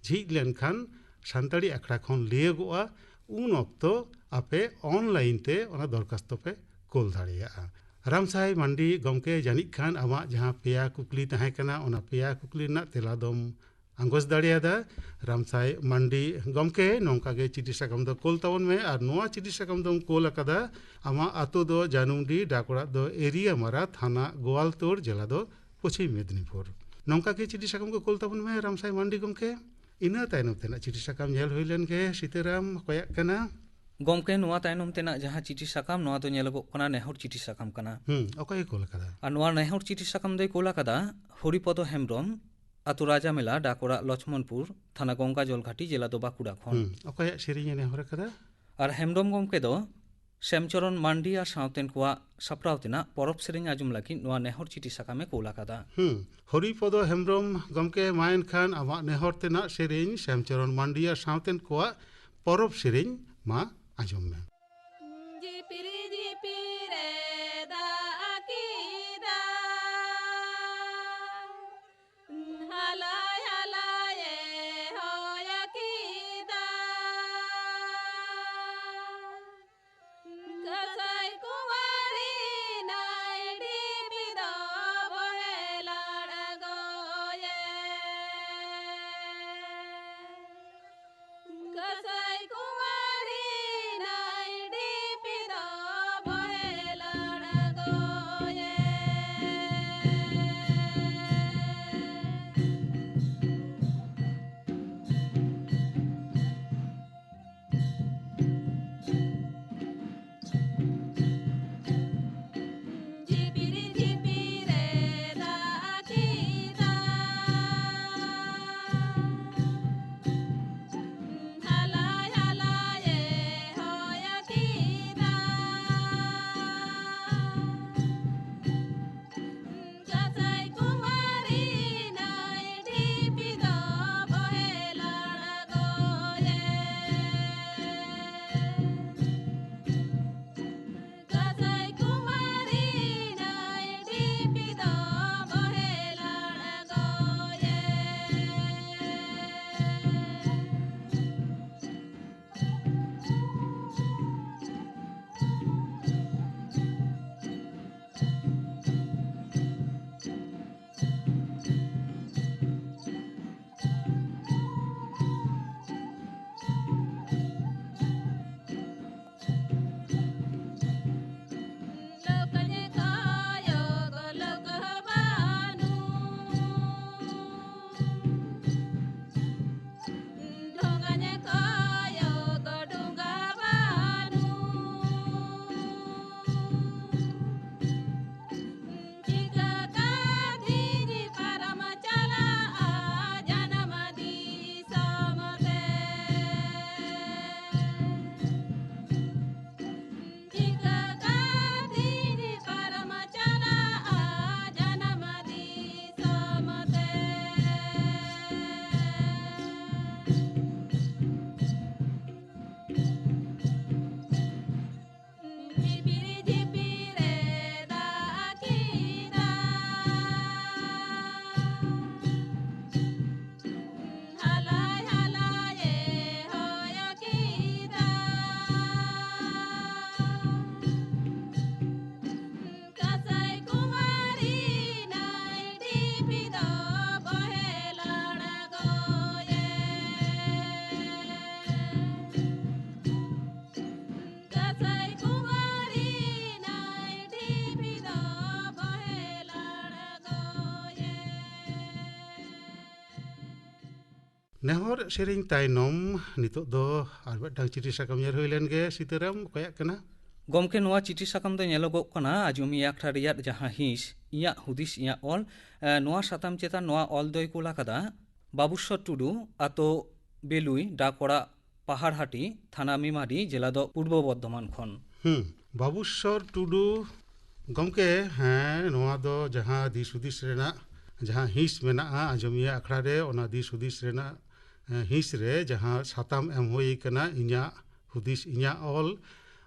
ᱡᱷᱤᱡ ᱞᱮᱱᱠᱷᱟᱱ ᱥᱟᱱᱛᱟᱲᱤ ᱟᱠᱷᱲᱟ ᱠᱷᱚᱱ ᱞᱟᱹᱭᱟᱹᱜᱚᱜᱼᱟ, ᱩᱱ ᱚᱠᱛᱚ ᱟᱯᱮ ᱚᱱᱞᱟᱭᱤᱱ ᱛᱮ ᱚᱱᱟ ᱫᱚᱨᱠᱷᱟᱥᱛᱚ ᱯᱮ ᱠᱳᱞ ᱫᱟᱲᱮᱭᱟᱜᱼᱟ᱾ ᱨᱟᱢᱥᱟᱭ ᱢᱟᱱᱰᱤ ᱜᱚᱢᱠᱮ, ᱡᱟᱹᱱᱤᱡ ᱠᱷᱟᱱ ᱟᱢᱟᱜ ᱡᱟᱦᱟᱸ ᱯᱮᱭᱟ ᱠᱩᱠᱞᱤ ᱛᱟᱦᱮᱸ ᱠᱟᱱᱟ, ᱚᱱᱟ ᱯᱮᱭᱟ ᱠᱩᱠᱞᱤ ᱨᱮᱱᱟᱜ ᱛᱮᱞᱟ ᱫᱚᱢ ᱟᱸᱜᱚᱪ ᱫᱟᱲᱮᱭᱟᱫᱟ᱾ ᱨᱟᱢᱥᱟᱭ ᱢᱟᱱᱰᱤ ᱜᱚᱢᱠᱮ, ᱱᱚᱝᱠᱟ ᱜᱮ ᱪᱤᱴᱷᱤ ᱥᱟᱠᱟᱢ ᱫᱚ ᱠᱳᱞ ᱛᱟᱵᱚᱱ ᱢᱮ᱾ ᱟᱨ ᱱᱚᱣᱟ ᱪᱤᱴᱷᱤ ᱥᱟᱠᱟᱢ ᱫᱚᱢ ᱠᱳᱞ ᱟᱠᱟᱫᱟ, ᱟᱢᱟᱜ ᱟᱛᱳ ᱫᱚ ᱡᱟᱹᱱᱩᱢᱰᱤ, ᱰᱟᱠ ᱚᱲᱟᱜ ᱫᱚ ᱮᱨᱤᱭᱟ ᱢᱟᱨᱟ, ᱛᱷᱟᱱᱟ ᱜᱳᱣᱟᱞᱛᱳᱲ, ᱡᱮᱞᱟ ᱫᱚ ᱯᱚᱪᱷᱤᱢ ᱢᱮᱫᱽᱱᱤᱯᱩᱨ᱾ ᱱᱚᱝᱠᱟ ᱜᱮ ᱪᱤᱴᱷᱤ ᱥᱟᱠᱟᱢ ᱠᱚ ᱠᱳᱞ ᱛᱟᱵᱚᱱ ᱢᱮ ᱨᱟᱢᱥᱟᱭ ᱢᱟᱱᱰᱤ ᱜᱚᱢᱠᱮ᱾ ᱤᱱᱟᱹ ᱛᱟᱭᱱᱚᱢ ᱛᱮᱱᱟᱜ ᱪᱤᱴᱷᱤ ᱥᱟᱠᱟᱢ ᱧᱮᱞ ᱦᱩᱭ ᱞᱮᱱ ᱜᱮ᱾ ᱥᱤᱛᱟᱹᱨᱟᱢ, ᱚᱠᱚᱭᱟᱜ ᱠᱟᱱᱟ? ᱜᱚᱢᱠᱮ, ᱱᱚᱣᱟ ᱛᱟᱭᱱᱚᱢ ᱛᱮᱱᱟᱜ ᱡᱟᱦᱟᱸ ᱪᱤᱴᱷᱤ ᱥᱟᱠᱟᱢ, ᱱᱚᱣᱟ ᱫᱚ ᱧᱮᱞᱚᱜᱚᱜ ᱠᱟᱱᱟ ᱱᱮᱦᱚᱨ ᱪᱤᱴᱷᱤ ᱥᱟᱠᱟᱢ ᱠᱟᱱᱟ᱾ ᱦᱩᱸ, ᱚᱠᱚᱭ ᱮ ᱠᱳᱞ ᱟᱠᱟᱫᱟ? ᱟᱨ ᱱᱚᱣᱟ ᱱᱮᱦᱚᱨ ᱪᱤᱴᱷᱤ ᱥᱟᱠᱟᱢ ᱫᱚᱭ ᱠᱳᱞ ᱟᱠᱟᱫᱟ ᱦᱚᱨᱤᱯᱚᱫᱚ ᱦᱮᱢᱵᱨᱚᱢ, ᱟᱛᱳ ᱨᱟᱡᱟ ᱢᱮᱞᱟ, ᱰᱟᱠ ᱚᱲᱟᱜ ᱞᱚᱪᱷᱢᱚᱱᱯᱩᱨ, ᱛᱷᱟᱱᱟ ᱜᱚᱝᱜᱟ ᱡᱚᱞᱜᱷᱟᱴᱤ, ᱡᱮᱞᱟ ᱫᱚ ᱵᱟᱸᱠᱩᱲᱟ ᱠᱷᱚᱱ᱾ ᱦᱩᱸ, ᱚᱠᱚᱭᱟᱜ ᱥᱮᱨᱮᱧ ᱮ ᱱᱮᱦᱚᱨ ᱟᱠᱟᱫᱟ? ᱟᱨ ᱦᱮᱢᱵᱨᱚᱢ ᱜᱚᱢᱠᱮ ᱫᱚ ᱥᱮᱢᱪᱚᱨᱚᱱ ᱢᱟᱱᱰᱤ ᱟᱨ ᱥᱟᱶᱛᱮᱱ ᱠᱚᱣᱟᱜ ᱥᱟᱯᱲᱟᱣ ᱛᱮᱱᱟᱜ ᱯᱚᱨᱚᱵᱽ ᱥᱮᱨᱮᱧ ᱟᱸᱡᱚᱢ ᱞᱟᱹᱜᱤᱫ ᱱᱚᱣᱟ ᱱᱮᱦᱚᱨ ᱪᱤᱴᱷᱤ ᱥᱟᱠᱟᱢ ᱮ ᱠᱳᱞ ᱟᱠᱟᱫᱟ᱾ ᱦᱩᱸ, ᱦᱚᱨᱤᱯᱚᱫᱚ ᱦᱮᱢᱵᱨᱚᱢ ᱜᱚᱢᱠᱮ, ᱢᱟ ᱮᱱᱠᱷᱟᱱ ᱟᱢᱟᱜ ᱱᱮᱦᱚᱨ ᱛᱮᱱᱟᱜ ᱥᱮᱨᱮᱧ ᱥᱮᱢᱪᱚᱨᱚᱱ ᱢᱟᱱᱰᱤ ᱟᱨ ᱥᱟᱶᱛᱮᱱ ᱠᱚᱣᱟᱜ ᱯᱚᱨᱚᱵᱽ ᱥᱮᱨᱮᱧ ᱢᱟ ᱟᱸᱡᱚᱢ ᱢᱮ᱾ ᱡᱷᱤᱯᱤᱨ ᱡᱷᱤᱯᱤᱨ ᱮ ᱫᱟᱜ ᱠᱮᱫᱟ, ᱦᱟᱞᱟᱭ ᱦᱟᱞᱟᱭ ᱱᱮᱦᱚᱨ ᱥᱮᱨᱮᱧ ᱛᱟᱭᱱᱚᱢ ᱱᱤᱛᱚᱜ ᱫᱚ ᱟᱨ ᱢᱤᱫᱴᱟᱝ ᱪᱤᱴᱷᱤ ᱥᱟᱠᱟᱢ ᱧᱮᱞ ᱦᱩᱭ ᱞᱮᱱ ᱜᱮ᱾ ᱥᱤᱛᱟᱹᱨᱟᱢ, ᱚᱠᱚᱭᱟᱜ ᱠᱟᱱᱟ? ᱜᱚᱢᱠᱮ, ᱱᱚᱣᱟ ᱪᱤᱴᱷᱤ ᱥᱟᱠᱟᱢ ᱫᱚ ᱧᱮᱞᱚᱜᱚᱜ ᱠᱟᱱᱟ ᱟᱡᱚᱢᱤᱭᱟᱹ ᱟᱠᱷᱲᱟ ᱨᱮᱭᱟᱜ ᱡᱟᱦᱟᱸ ᱦᱤᱸᱥ, ᱤᱧᱟᱹᱜ ᱦᱩᱫᱤᱥ ᱤᱧᱟᱹᱜ ᱚᱞ, ᱮ, ᱱᱚᱣᱟ ᱥᱟᱛᱟᱢ ᱪᱮᱛᱟᱱ ᱱᱚᱣᱟ ᱚᱞ ᱫᱚᱭ ᱠᱩᱞ ᱟᱠᱟᱫᱟ ᱵᱟᱵᱩᱥᱥᱚᱨ ᱴᱩᱰᱩ, ᱟᱛᱳ ᱵᱮᱞᱩᱭ, ᱰᱟᱠ ᱚᱲᱟᱜ ᱯᱟᱦᱟᱲᱦᱟᱴᱤ, ᱛᱷᱟᱱᱟ ᱢᱮᱢᱟᱨᱤ, ᱡᱮᱞᱟ ᱫᱚ ᱯᱩᱨᱵᱚ ᱵᱚᱨᱫᱷᱚᱢᱟᱱ ᱠᱷᱚᱱ᱾ ᱦᱩᱸ, ᱵᱟᱵᱩᱥᱥᱚᱨ ᱴᱩᱰᱩ ᱜᱚᱢᱠᱮ, ᱦᱮᱸ, ᱱᱚᱣᱟ ᱫᱚ ᱡᱟᱦᱟᱸ ᱫᱤᱥ ᱦᱩᱫᱤᱥ ᱨᱮᱱᱟᱜ ᱡᱟᱦᱟᱸ ᱦᱤᱸᱥ ᱢᱮᱱᱟᱜᱼᱟ ᱟᱡᱚᱢᱤᱭᱟᱹ ᱟᱠᱷᱲᱟ ᱨᱮ, ᱚᱱᱟ ᱫᱤᱥ ᱦᱩᱫᱤᱥ ᱨᱮᱱᱟᱜ, ᱮ, ᱦᱤᱸᱥ ᱨᱮ ᱡᱟᱦᱟᱸ ᱥᱟᱛᱟᱢ ᱮᱢ ᱦᱩᱭ ᱠᱟᱱᱟ, ᱤᱧᱟᱹᱜ ᱦᱩᱫᱤᱥ ᱤᱧᱟᱹᱜ ᱚᱞ,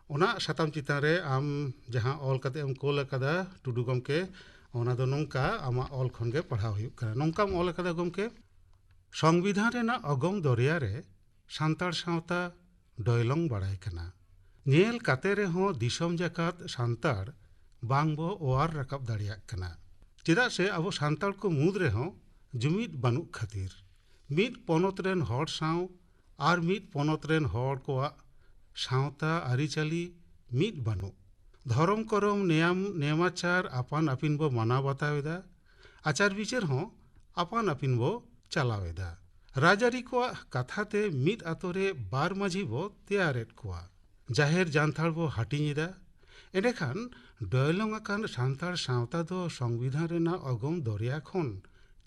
ᱚᱱᱟ ᱥᱟᱛᱟᱢ ᱪᱮᱛᱟᱱ ᱨᱮ ᱟᱢ ᱡᱟᱦᱟᱸ ᱚᱞ ᱠᱟᱛᱮ ᱮᱢ ᱠᱳᱞ ᱟᱠᱟᱫᱟ ᱴᱩᱰᱩ ᱜᱚᱢᱠᱮ, ᱚᱱᱟ ᱫᱚ ᱱᱚᱝᱠᱟ ᱟᱢᱟᱜ ᱚᱞ ᱠᱷᱚᱱ ᱜᱮ ᱯᱟᱲᱦᱟᱣ ᱦᱩᱭᱩᱜ ᱠᱟᱱᱟ᱾ ᱱᱚᱝᱠᱟᱢ ᱚᱞ ᱟᱠᱟᱫᱟ ᱜᱚᱢᱠᱮ, ᱥᱚᱝᱵᱤᱫᱷᱟᱱ ᱨᱮᱱᱟᱜ ᱚᱜᱚᱢ ᱫᱚᱨᱭᱟ ᱨᱮ ᱥᱟᱱᱛᱟᱲ ᱥᱟᱶᱛᱟ ᱰᱚᱭᱞᱚᱝ ᱵᱟᱲᱟᱭ ᱠᱟᱱᱟ᱾ ᱧᱮᱞ ᱠᱟᱛᱮ ᱨᱮᱦᱚᱸ ᱫᱤᱥᱚᱢ ᱡᱟᱠᱟᱛ ᱥᱟᱱᱛᱟᱲ ᱵᱟᱝ ᱵᱚ ᱚᱣᱟᱨ ᱨᱟᱠᱟᱵ ᱫᱟᱲᱮᱭᱟᱜ ᱠᱟᱱᱟ᱾ ᱪᱮᱫᱟᱜ ᱥᱮ ᱟᱵᱚ ᱥᱟᱱᱛᱟᱲ ᱠᱚ ᱢᱩᱫᱽ ᱨᱮᱦᱚᱸ ᱡᱩᱢᱤᱫ ᱵᱟᱹᱱᱩᱜ ᱠᱷᱟᱹᱛᱤᱨ᱾ ᱢᱤᱫ ᱯᱚᱱᱚᱛ ᱨᱮᱱ ᱦᱚᱲ ᱥᱟᱶ ᱟᱨ ᱢᱤᱫ ᱯᱚᱱᱚᱛ ᱨᱮᱱ ᱦᱚᱲ ᱠᱚᱣᱟᱜ ᱥᱟᱶᱛᱟ ᱟᱹᱨᱤᱪᱟᱹᱞᱤ ᱢᱤᱫ ᱵᱟᱹᱱᱩᱜ᱾ ᱫᱷᱚᱨᱚᱢ ᱠᱚᱨᱚᱢ ᱱᱮᱭᱟᱢ ᱱᱮᱢᱟᱪᱟᱨ ᱟᱯᱟᱱ ᱟᱹᱯᱤᱱ ᱵᱚ ᱢᱟᱱᱟᱣ ᱵᱟᱛᱟᱣ ᱮᱫᱟ᱾ ᱟᱪᱟᱨ ᱵᱤᱪᱟᱹᱨ ᱦᱚᱸ ᱟᱯᱟᱱ ᱟᱹᱯᱤᱱ ᱵᱚ ᱪᱟᱞᱟᱣ ᱮᱫᱟ᱾ ᱨᱟᱡᱽᱟᱹᱨᱤ ᱠᱚᱣᱟᱜ ᱠᱟᱛᱷᱟ ᱛᱮ ᱢᱤᱫ ᱟᱛᱳ ᱨᱮ ᱵᱟᱨ ᱢᱟᱹᱡᱷᱤ ᱵᱚ ᱛᱮᱭᱟᱨᱮᱫ ᱠᱚᱣᱟ᱾ ᱡᱟᱦᱮᱨ ᱡᱟᱱᱛᱷᱟᱲ ᱵᱚ ᱦᱟᱹᱴᱤᱧ ᱮᱫᱟ᱾ ᱮᱸᱰᱮᱠᱷᱟᱱ ᱰᱚᱭᱞᱚᱝ ᱟᱠᱟᱱ ᱥᱟᱱᱛᱟᱲ ᱥᱟᱶᱛᱟ ᱫᱚ ᱥᱚᱝᱵᱤᱫᱷᱟᱱ ᱨᱮᱱᱟᱜ ᱚᱜᱚᱢ ᱫᱚᱨᱭᱟ ᱠᱷᱚᱱ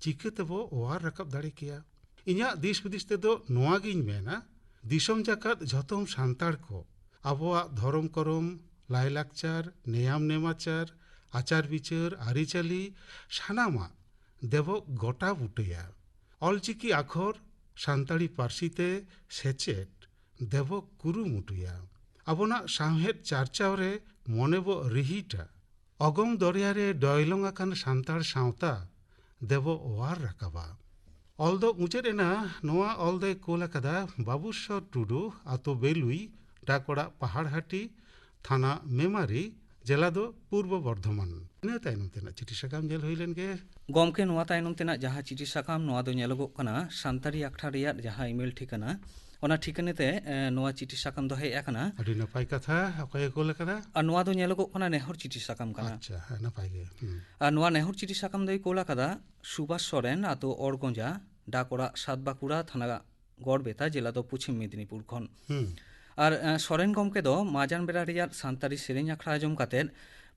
ᱪᱤᱠᱟᱹ ᱛᱮᱵᱚ ᱚᱣᱟᱨ ᱨᱟᱠᱟᱵ ᱫᱟᱲᱮ ᱠᱮᱭᱟ? ᱤᱧᱟᱹᱜ ᱫᱤᱥ ᱦᱩᱫᱤᱥ ᱛᱮᱫᱚ ᱱᱚᱣᱟ ᱜᱤᱧ ᱢᱮᱱᱟ, ᱫᱤᱥᱚᱢ ᱡᱟᱠᱟᱛ ᱡᱷᱚᱛᱚᱢ ᱥᱟᱱᱛᱟᱲ ᱠᱚ ᱟᱵᱚᱣᱟᱜ ᱫᱷᱚᱨᱚᱢ ᱠᱚᱨᱚᱢ, ᱞᱟᱭᱞᱟᱠᱪᱟᱨ, ᱱᱮᱭᱟᱢ ᱱᱮᱢᱟᱪᱟᱨ, ᱟᱪᱟᱨ ᱵᱤᱪᱟᱹᱨ, ᱟᱹᱨᱤᱪᱟᱹᱞᱤ ᱥᱟᱱᱟᱢᱟᱜ ᱫᱮᱵᱚ ᱜᱚᱴᱟ ᱵᱩᱴᱟᱹᱭᱟ᱾ ᱚᱞᱪᱤᱠᱤ ᱟᱠᱷᱚᱨ ᱥᱟᱱᱛᱟᱲᱤ ᱯᱟᱹᱨᱥᱤ ᱛᱮ ᱥᱮᱪᱮᱫ ᱫᱮᱵᱚ ᱠᱩᱨᱩᱢᱩᱴᱩᱭᱟ᱾ ᱟᱵᱚᱱᱟᱜ ᱥᱟᱶᱦᱮᱫ ᱪᱟᱨᱪᱟᱣ ᱨᱮ ᱢᱚᱱᱮ ᱵᱚ ᱨᱤᱦᱤᱴᱟ᱾ ᱚᱜᱚᱢ ᱫᱚᱨᱭᱟ ᱨᱮ ᱰᱚᱭᱞᱚᱝ ᱟᱠᱟᱱ ᱥᱟᱱᱛᱟᱲ ᱥᱟᱶᱛᱟ ᱫᱮᱵᱚ ᱚᱣᱟᱨ ᱨᱟᱠᱟᱵᱟ᱾ ᱚᱞ ᱫᱚ ᱢᱩᱪᱟᱹᱫ ᱮᱱᱟ᱾ ᱱᱚᱣᱟ ᱚᱞ ᱫᱚᱭ ᱠᱳᱞ ᱟᱠᱟᱫᱟ ᱵᱟᱵᱩᱥᱚᱨ ᱴᱩᱰᱩ, ᱟᱛᱳ ᱵᱮᱞᱩᱭ, ᱰᱟᱠ ᱚᱲᱟᱜ ᱯᱟᱦᱟᱲᱦᱟᱴᱤ, ᱛᱷᱟᱱᱟ ᱢᱮᱢᱟᱨᱤ, ᱡᱮᱞᱟ ᱫᱚ ᱯᱩᱨᱵᱚ ᱵᱚᱨᱫᱷᱚᱢᱟᱱ᱾ ᱤᱱᱟᱹ ᱛᱟᱭᱱᱚᱢ ᱛᱮᱱᱟᱜ ᱪᱤᱴᱷᱤ ᱥᱟᱠᱟᱢ ᱧᱮᱞ ᱦᱩᱭ ᱞᱮᱱ ᱜᱮ᱾ ᱜᱚᱢᱠᱮ, ᱱᱚᱣᱟ ᱛᱟᱭᱱᱚᱢ ᱛᱮᱱᱟᱜ ᱡᱟᱦᱟᱸ ᱪᱤᱴᱷᱤ ᱥᱟᱠᱟᱢ, ᱱᱚᱣᱟ ᱫᱚ ᱧᱮᱞᱚᱜᱚᱜ ᱠᱟᱱᱟ ᱥᱟᱱᱛᱟᱲᱤ ᱟᱠᱷᱲᱟ ᱨᱮᱭᱟᱜ ᱡᱟᱦᱟᱸ ᱤᱢᱮᱞ ᱴᱷᱤᱠᱟᱹᱱᱟ, ᱚᱱᱟ ᱴᱷᱤᱠᱟᱹᱱᱟ ᱛᱮ, ᱮ, ᱱᱚᱣᱟ ᱪᱤᱴᱷᱤ ᱥᱟᱠᱟᱢ ᱫᱚ ᱦᱮᱡ ᱟᱠᱟᱱᱟ᱾ ᱟᱹᱰᱤ ᱱᱟᱯᱟᱭ ᱠᱟᱛᱷᱟ᱾ ᱚᱠᱚᱭᱮ ᱠᱳᱞ ᱟᱠᱟᱫᱟ? ᱟᱨ ᱱᱚᱣᱟ ᱫᱚ ᱧᱮᱞᱚᱜᱚᱜ ᱠᱟᱱᱟ ᱱᱮᱦᱚᱨ ᱪᱤᱴᱷᱤ ᱥᱟᱠᱟᱢ ᱠᱟᱱᱟ᱾ ᱟᱪᱪᱷᱟ, ᱦᱮᱸ, ᱱᱟᱯᱟᱭ ᱜᱮ᱾ ᱦᱩᱸ᱾ ᱟᱨ ᱱᱚᱣᱟ ᱱᱮᱦᱚᱨ ᱪᱤᱴᱷᱤ ᱥᱟᱠᱟᱢ ᱫᱚᱭ ᱠᱳᱞ ᱟᱠᱟᱫᱟ ᱥᱩᱵᱷᱟᱥ ᱥᱚᱨᱮᱱ, ᱟᱛᱳ ᱚᱲᱜᱚᱸᱡᱟ, ᱰᱟᱠ ᱚᱲᱟᱜ, ᱥᱟᱛ ᱵᱟᱸᱠᱩᱲᱟ ᱛᱷᱟᱱᱟ, ᱜᱚᱲᱵᱮᱛᱟ, ᱡᱮᱞᱟ ᱫᱚ ᱯᱚᱪᱷᱤᱢ ᱢᱮᱫᱤᱱᱤᱯᱩᱨ ᱠᱷᱚᱱ᱾ ᱦᱩᱸ᱾ ᱟᱨ, ᱮ, ᱥᱚᱨᱮᱱ ᱜᱚᱢᱠᱮ ᱫᱚ ᱢᱟᱡᱟᱱ ᱵᱮᱲᱟ ᱨᱮᱭᱟᱜ ᱥᱟᱱᱛᱟᱲᱤ ᱥᱮᱨᱮᱧ ᱟᱠᱷᱲᱟ ᱟᱸᱡᱚᱢ ᱠᱟᱛᱮᱫ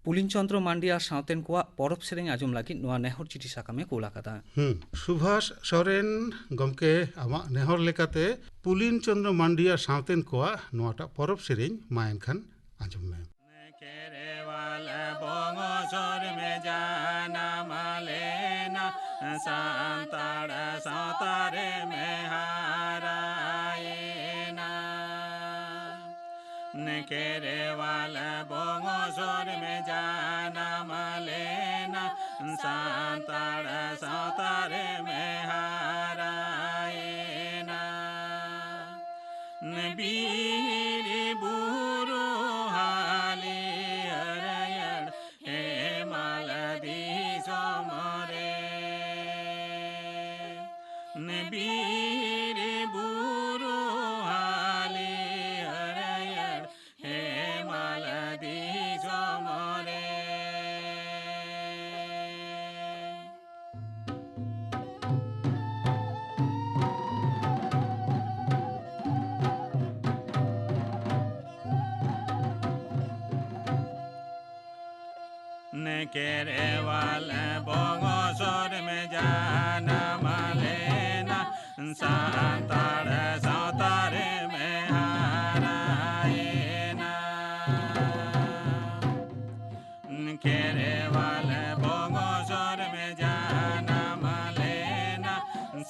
ᱯᱩᱞᱤᱱ ᱪᱚᱸᱫᱽᱨᱚ ᱢᱟᱱᱰᱤ ᱟᱨ ᱥᱟᱶᱛᱮᱱ ᱠᱚᱣᱟᱜ ᱯᱚᱨᱚᱵᱽ ᱥᱮᱨᱮᱧ ᱟᱸᱡᱚᱢ ᱞᱟᱹᱜᱤᱫ ᱱᱚᱣᱟ ᱱᱮᱦᱚᱨ ᱪᱤᱴᱷᱤ ᱥᱟᱠᱟᱢᱮ ᱠᱩᱞ ᱟᱠᱟᱫᱟ᱾ ᱦᱩᱸ᱾ ᱥᱩᱵᱷᱟᱥ ᱥᱚᱨᱮᱱ ᱜᱚᱢᱠᱮ, ᱟᱢᱟᱜ ᱱᱮᱦᱚᱨ ᱞᱮᱠᱟᱛᱮ ᱯᱩᱞᱤᱱ ᱪᱚᱸᱫᱽᱨᱚ ᱢᱟᱱᱰᱤ ᱟᱨ ᱥᱟᱶᱛᱮᱱ ᱠᱚᱣᱟᱜ ᱱᱚᱣᱟᱴᱟᱜ ᱯᱚᱨᱚᱵᱽ ᱥᱮᱨᱮᱧ ᱢᱟ ᱮᱱᱠᱷᱟᱱ ᱟᱸᱡᱚᱢ ᱢᱮ᱾ ᱠᱷᱮᱨᱣᱟᱞ ᱵᱚᱝᱥᱚ ᱨᱮᱢ ᱡᱟᱱᱟᱢ ᱞᱮᱱᱟ, ᱥᱟᱱᱛᱟᱲ ᱥᱟᱶᱛᱟ ᱨᱮᱢ ᱦᱟᱨᱟᱭᱮᱱᱟ᱾ ᱠᱷᱮᱨᱣᱟᱞ ᱵᱚᱝᱥᱚ ᱨᱮᱢ ᱡᱟᱱᱟᱢ ᱞᱮᱱᱟ, ᱥᱟᱱᱛᱟᱲ ᱥᱟᱶᱛᱟ ᱨᱮᱢ ᱦᱟᱨᱟᱭᱮᱱᱟ᱾ ᱵᱤᱨ ᱵᱩᱨᱩ ᱦᱟᱹᱞᱤ ᱦᱟᱹᱨᱭᱟᱹᱲ ᱦᱮᱢᱟᱞ ᱫᱤᱥᱚᱢ ᱨᱮ᱾ ᱵᱤᱨ ᱵᱩᱨᱩ ᱦᱟᱹᱞᱤ ᱦᱟᱹᱨᱭᱟᱹᱲ ᱦᱮᱢᱟᱞ ᱫᱤᱥᱚᱢ ᱨᱮ᱾ ᱠᱷᱮᱨᱣᱟᱞ ᱵᱚᱝᱥᱚ ᱨᱮᱢ ᱡᱟᱱᱟᱢ ᱞᱮᱱᱟ, ᱥᱟᱱᱛᱟᱲ ᱥᱟᱶᱛᱟ ᱨᱮᱢ ᱦᱟᱨᱟᱭᱮᱱᱟ᱾ ᱠᱷᱮᱨᱣᱟᱞ ᱵᱚᱝᱥᱚ ᱨᱮᱢ ᱡᱟᱱᱟᱢ ᱞᱮᱱᱟ,